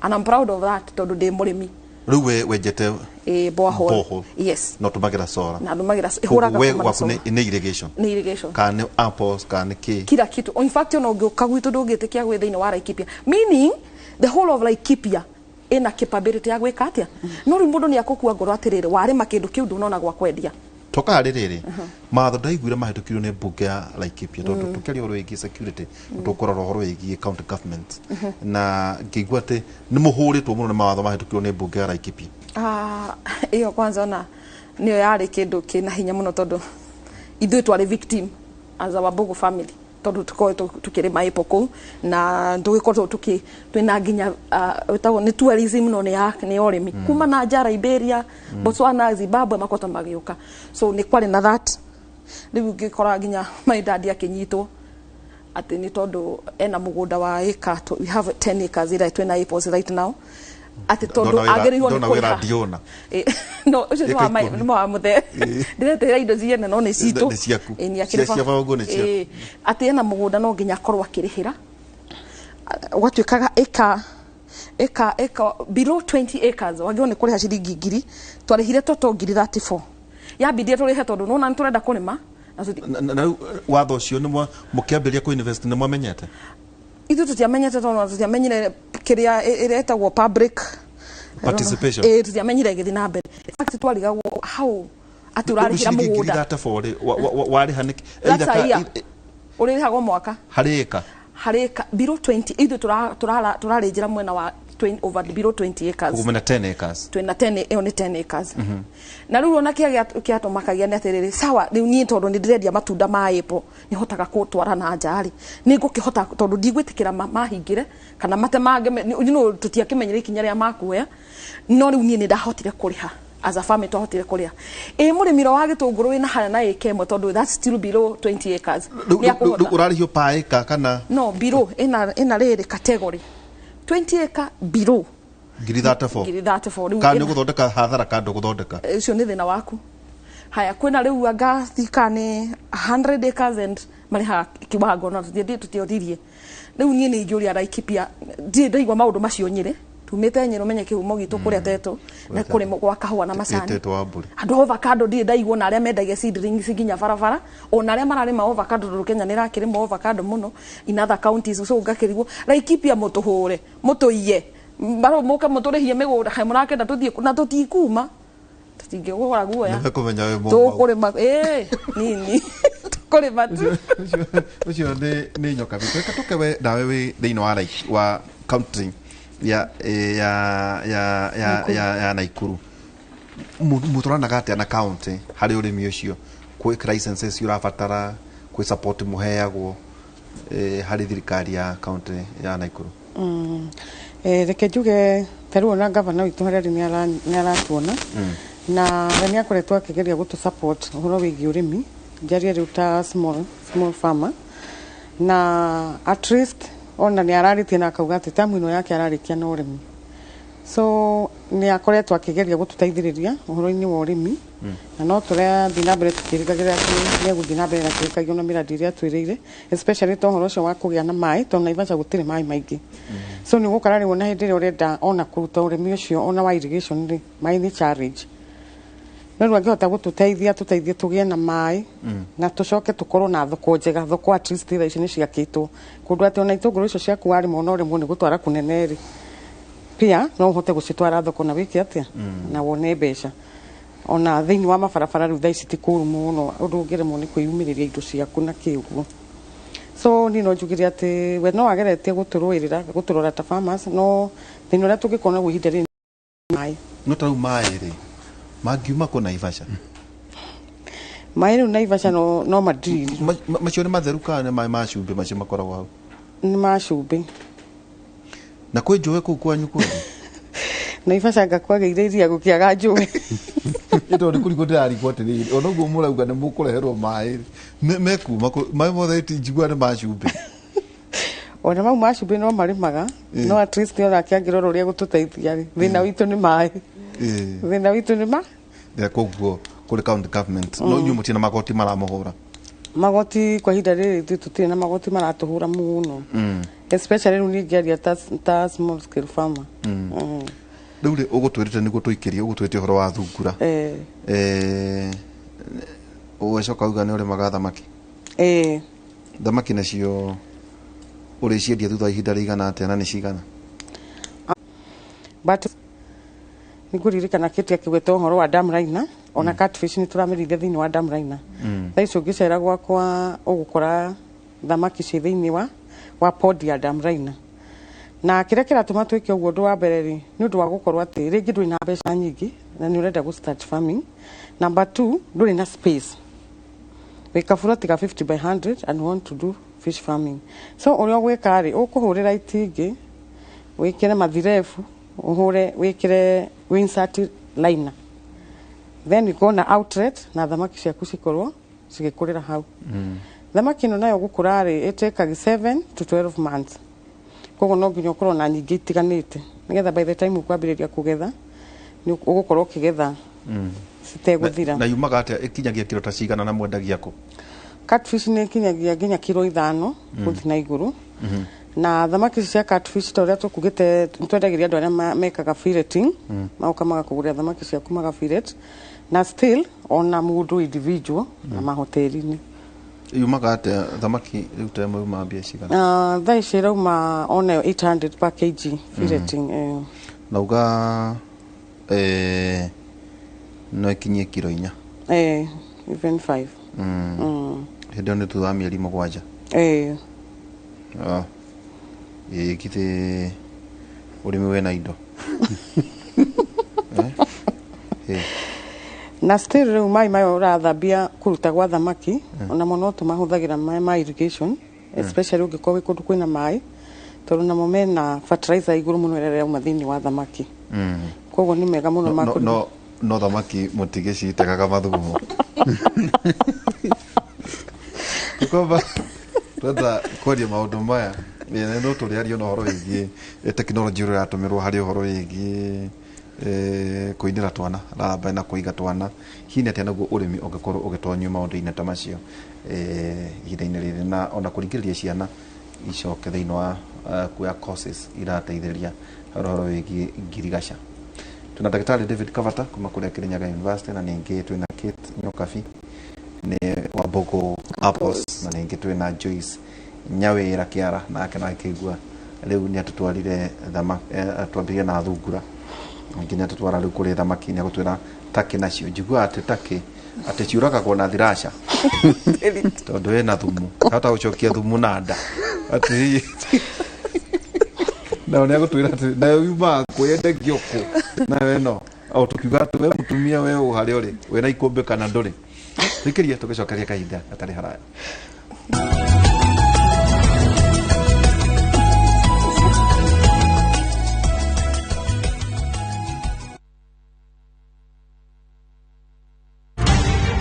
and I'm proud of that tondũ ndĩ mũrĩmi. Rĩu we wenjete Ĩ borehole. Borehole. Yes. Na ũtũmagĩra solar? Na ndũmagĩra ĩhũraga We kuma na gwaku solar. nĩ irrigation? Nĩ irrigation. Kana nĩ apples kana nĩ kĩ? Kila kitu. In fact, ona ũngĩũka gwitũ ndũngĩtĩkia gwĩ thĩinĩ wa Laikipia, meaning the whole of Laikipia ĩna capability ya gwĩka atĩa. No rĩu mũndũ nĩ akũkua ngoro atĩrĩrĩ, warĩma kĩndũ kĩu ndũnona gwa kwendia. Toka harĩ rĩrĩ mawatho ndaiguire mahĩtũkirio nĩ mbunge ya Laikipia, tondũ tũkĩaria ũhoro wĩgiĩ security tũkũrora ũhoro wĩgiĩ county government, na ngĩigua atĩ nĩ mũhũrĩtwo mũno nĩ mawatho mahĩtũkirio nĩ mbunge ya Laikipia. Ah, ĩyo kwanza ona nĩyo yarĩ kĩndũ kĩna hinya mũno tondũ ithuĩ twarĩ victim as our Mbogo family tondũ tũkoretwo tukĩrĩma apple kũu na tũgĩkorwo tũkĩ twĩna nginya wĩtagwo nĩ tourism no nĩ ya ũrĩmi kuma na nja Liberia, Botswana, Zimbabwe makoretwo magĩũka, so nĩ kwarĩ na that. Rĩu ngĩkora nginya my dad akĩnyitwo atĩ nĩ tondũ ena mũgũnda wa ĩka, we have 10 acres ĩrĩa twĩna apples right now, atĩ tondũ agĩrĩirwo nĩ Ndona wĩra kũrĩha. ndiona. No ũcio nĩ wa Ĩka 10. nĩ wa mũthee, ndĩreterera indo ciene no nĩ citũ. Nĩ ciaku. Ĩ, nĩ akĩrĩ Cia baba ũguo nĩ ciaku. Atĩ ena mũgũnda no nginya akorwo akĩrĩhĩra. Gwatuĩkaga ĩka below 20 acres wagĩrĩirwo nĩ kũrĩha ciringi ngiri, twarĩhire toto ngiri 34 yambindire tũrĩhe tondũ nona nĩ tũrenda kũrĩma na Na rĩu watho ũcio nĩ mũkĩambĩrĩria kũ invest nĩ mwamenyete? Ithuĩ tũtiamenyete tondũ tũtiamenyire kĩrĩa ĩrĩa ĩtagwo public Participation. Ĩ, tũtiamenyire ĩgĩthiĩ na mbere. In fact, twarigagwo how atĩ ũrarĩhĩra Ciringi ngiri mũgũnda. 34 rĩ, warĩha nĩkĩ? That's a year. Ũrĩrĩhagwo mwaka. Harĩ ĩka? Harĩ ĩka below 20. Ithuĩ tũrarĩnjĩra mwena wa 20, over below 20 acres. Ũguo mena 10 acres. Twĩna 10, ĩyo nĩ 10 acres. Na rĩu ona kĩrĩa kĩatũmakagia nĩ atĩrĩrĩ, sawa, rĩu niĩ tondũ nĩ ndĩrendia matunda ma apple nĩ hotaga kũtwara na nja rĩ, nĩ ngũkĩhota tondũ ndigwĩtĩkĩra mahingĩre kana matemange, tũtiakĩmenyire ikinya rĩa makuoya. No rĩu niĩ nĩ ndahotire kũrĩha, as a family twahotire kũrĩha. Ĩ mũrĩmi wa gĩtũngũrũ wĩna harĩa na ĩka ĩmwe, tondũ that's still below 20 acres, Rĩu nĩ akũhota. rĩu ũrarĩhio pa ĩka kana? No below ĩna rĩrĩ category 20 acre below. Ngiri 34. Ngiri 34 rĩu. Kana nĩ ũgũthondeka hathara kana ndũgũthondeka? Ũcio nĩ thĩna waku. Haya, kwĩna rĩu anga thika nĩ 100 acres and marĩhaga kiwango no tũtioririe. Rĩu niĩ nĩ ingĩũria Laikipia, ndirĩ ndaigua maũndũ macio Nyĩrĩ. Tumĩte Nyĩrĩ, ũmenye kĩhumo gitũ kũrĩa Tetũ na kũrĩmwo gwa kahũa na macani. Ĩtĩtwo wa mbũri. Andũ a avocado ndirĩ ndaigua, na arĩa mendagia seedlings nginya barabara, ona arĩa mararĩma avocado, tondũ Kenya nĩ ĩrakĩrĩma avocado mũno in other counties. So ngakĩrigwo, Laikipia mũtũhũre mũtũiye mbarũ mũke mũtũrĩhie mĩgũnda, kaĩ mũrakenda tũthiĩ na tũtikuma, tũtingĩgũra guoya. Nĩmekũmenya wĩ Mũmau. Tũkũrĩma ĩ nini, tũkũrĩma tu. Ũcio nĩ nyoka bitũ. Reke tũke we nawe wĩ thĩinĩ wa wa county ya eh, ya ya ya ya ya Naikuru. Mũtwaranaga atĩa na county harĩ ũrĩmi ũcio? Kwĩ licenses ũrabatara, kwĩ support mũheagwo harĩ thirikari ya county ya Naikuru? Reke njuge ta rĩu ona gavana witũ harĩa arĩ nĩ aratuona na we nĩ akoretwo akĩgeria gũtũ support ũhoro wĩgiĩ ũrĩmi, njarie rĩu ta small farmer, na at least ona nĩ ararĩtie na akauga atĩ tamu ĩno yake ararĩkia na ũrĩmi, so nĩ akoretwo akĩgeria gũtũteithĩrĩria ũhoro-inĩ wa ũrĩmi, na no tũrathiĩ na mbere tũkĩrĩgagĩrĩra atĩ nĩ egũthiĩ na mbere na kĩrĩkagia na mĩradi ĩrĩa atwĩrĩire, especially ta ũhoro ũcio wa kũgĩa na maĩ, tondũ Naivasha gũtirĩ maĩ maingĩ. So nĩ ũgũkora rĩu ona hĩndĩ ĩrĩa ũrenda ona kũruta ũrĩmi ũcio ona wa irrigation rĩ, maĩ nĩ challenge. No rĩu angĩhota gũtũteithia, tũteithie tũgĩe na maĩ na tũcoke tũkorwo na thoko njega. Thoko at least thaa ici nĩ ciakĩtwo kũndũ atĩ ona itũngũrũ icio ciaku warĩma ona ũrĩmwo nĩ gũtwara kũnene rĩ, pia no ũhote gũcitwara thoko na wĩke atĩa na wone mbeca. Ona thĩinĩ wa mabarabara rĩu thaa ici ti kũũru mũno ũndũ ũngĩremwo nĩ kwĩyumĩrĩria indo ciaku na kĩ ũguo. So niĩ no njugire atĩ we no ageretie gũtũrũĩrĩra, gũtũrora ta farmers, no thĩna ũrĩa tũngĩkorwo naguo ihinda rĩrĩ nĩ maĩ. No ta rĩu maĩ rĩ, mangiuma kũ Naivasha? Maĩ rĩu Naivasha no madriri. Macio nĩ matheru kana nĩ maĩ ma cumbĩ macio makoragwo hau? Nĩ ma cumbĩ. Na kwĩ njũĩ kũu kwanyu kweli? Naivasha ngakwagĩire iria gũkĩaga njũĩ. Ĩtondũ nĩ kũrigwo ndĩrarigwo atĩrĩrĩ, ona ũguo mũrauga nĩ mũkũreherwo maĩ mekuma maĩ mothe njiguaga nĩ ma cumbĩ. Ona mau ma cumbĩ no marĩmaga, no at least onake angĩrora ũrĩa gũtũteithia rĩ, thĩna witũ nĩ maĩ. Thĩna witũ nĩ ma Koguo kũrĩ county government no inyuĩ mũtirĩ na magoti maramũhũra? Magoti kwa ihinda rĩrĩ ithuĩ tũtirĩ na magoti maratũhũra mũno, especially rĩu niĩ ngĩaria ta small scale farmer. Rĩu rĩ, ũgũtwĩrĩte nĩguo tũikĩrie, ũgũtwĩrĩte ũhoro wa thungura. Ũgacoka uga nĩ ũrĩmaga thamaki. Thamaki nacio ũrĩciendia thutha wa ihinda rĩigana atĩa na nĩ cigana? But nĩngũririkana Kate akĩgweta ũhoro wa dam liner, ona catfish nĩ tũramĩrĩithia thĩinĩ wa dam liner. Thaa ici ũngĩcera gwakwa ũgũkora thamaki ciĩ thĩinĩ wa pond ya dam liner. Na kĩrĩa kĩratũma twĩke ũguo, ũndũ wa mbere rĩ, nĩ ũndũ wa gũkorwo atĩ rĩngĩ ndũrĩ na mbeca nyingĩ na nĩ ũrenda gũ start farming. Number two, ndũrĩ na space, wĩ kaburoti ga 50 by 100 and want to do fish farming. So ũrĩa ũgwĩka rĩ, ũkũhũrĩra itingĩ, wĩkĩre mathirebu, ũhũre wĩkĩre insert liner, then you go na outlet na thamaki ciaku cikorwo cigĩkũrĩra hau. Thamaki ĩno nayo gũkũra rĩ, ĩtĩkaga 7 to 12 months, koguo no nginya ũkorwo na nyingĩ itiganĩte nĩgetha by the time ũkwambĩrĩria kũgetha nĩ ũgũkorwo ũkĩgetha citegũthira. Na yumaga atĩa, ĩkinyagia kiro ta cigana na mwendagia kũ? Catfish nĩ ĩkinyagia nginya kiro 5 gũthiĩ na igũrũ. Na thamaki ici cia catfish, ta ũrĩa tũkugĩte, twendagĩria andũ arĩa mekaga filleting, magoka magakũgũrĩra thamaki ciaku maga fillet, na still ona mũndũ individual na mahoteri-inĩ. Yumaga atĩa thamaki rĩu ta ĩmwe yumaga mbia cigana? Thaa ici ĩrauma onayo 800 per kg filleting. Na uga no ĩkinyie kiro 4? Even 5. Hĩndĩ ĩyo nĩ thutha wa mĩeri 7? Eh. Ĩ githĩ ũrĩmi wĩna indo? Na still rĩu maĩ maya ũrathambia kũruta gwa thamaki, onamo no tũmahũthagĩra maĩ ma irrigation, especially ũngĩkorwo wĩ kũndũ kwĩna maĩ, tondũ namo mena fertilizer igũrũ mũno ĩrĩa ĩrauma thĩinĩ wa thamaki. Koguo nĩ mega mũno ma kũrĩma. No thamaki mũtigĩcitegaga mathugumo kwamba twenda kwaria maũndũ maya, no tũrĩario na ũhoro wĩgiĩ tekinoronjĩ ũrĩa ĩratũmĩrwo harĩ ũhoro wĩgiĩ kũinĩra twana raramba na kũiga twana. Hihi nĩ atĩa naguo ũrĩmi ũngĩkorwo ũgĩtonyio maũndũ-inĩ ta macio ihinda-inĩ rĩrĩ, na ona kũringĩrĩria ciana icoke thĩinĩ wa kuoya courses irateithĩrĩria harĩ ũhoro wĩgiĩ ngirigaca? Twĩna ndagĩtarĩ David Kavata kuma kũrĩa Kirinyaga University, na ningĩ twĩna Kate Nyokabi nĩ wa Mbogo Apples, na ningĩ twĩna Joyce Nyawĩra Kĩara, nake no akĩigua rĩu nĩ atũtwarire twambirie na thungura nginya tũtwara rĩu kũrĩ thamaki. Nĩ agũtwĩra takĩ nacio, njiguaga atĩ takĩ atĩ ciũragagwo na thiraca tondũ ĩna thumu, hota gũcokia thumu na nda, atĩ nao nĩ agũtwĩra atĩ nayo yumaga kũ, yendagio kũ, nayo ĩno o tũkiuga atĩ we mũtumia we ũ harĩa ũrĩ wĩna ikũmbĩ kana ndũrĩ. Thikĩria tũgĩcokeria kahinda gatarĩ haraya.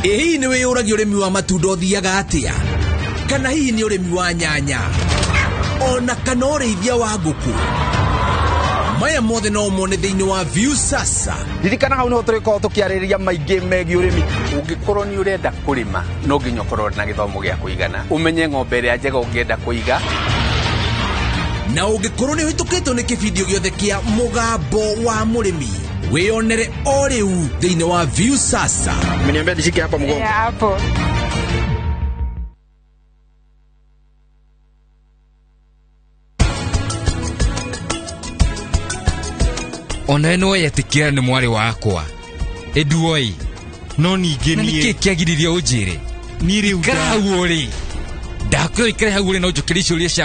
Ĩ hihi nĩ wĩyũragia ũrĩmi wa matunda ũthiaga atĩa, kana hihi nĩ ũrĩmi wa nyanya, ona kana ũrĩithia wa ngũkũ? Maya mothe no mone thĩinĩ wa Viusasa. Ririkana hau niho tũrĩkorwo tũkĩarĩrĩria maingĩ megiĩ ũrĩmi. Ũngĩkorwo nĩ ũrenda kũrĩma, no nginya ũkorwo na gĩthomo gĩa kũigana, ũmenye ng'ombe ĩrĩa njega ũngĩenda kũiga. Na ũngĩkorwo nĩ ũhĩtũkĩtwo nĩ kĩbindio gĩothe kĩa Mũgambo wa Mũrĩmi, wĩyonere o rĩu thĩinĩ wa Viusasa. Mmeniambia nishike hapa mgongo. Hapo. Ona no yetĩkĩra nĩ mwarĩ wakwa ĩnduoi. No ningĩ na niĩ nĩkĩ kĩagiririe ũnjĩre? Niĩ rĩu Ikara hau ũrĩ, ndakwĩra ikare hau ũrĩ na ũnjũkĩrie ciũria cia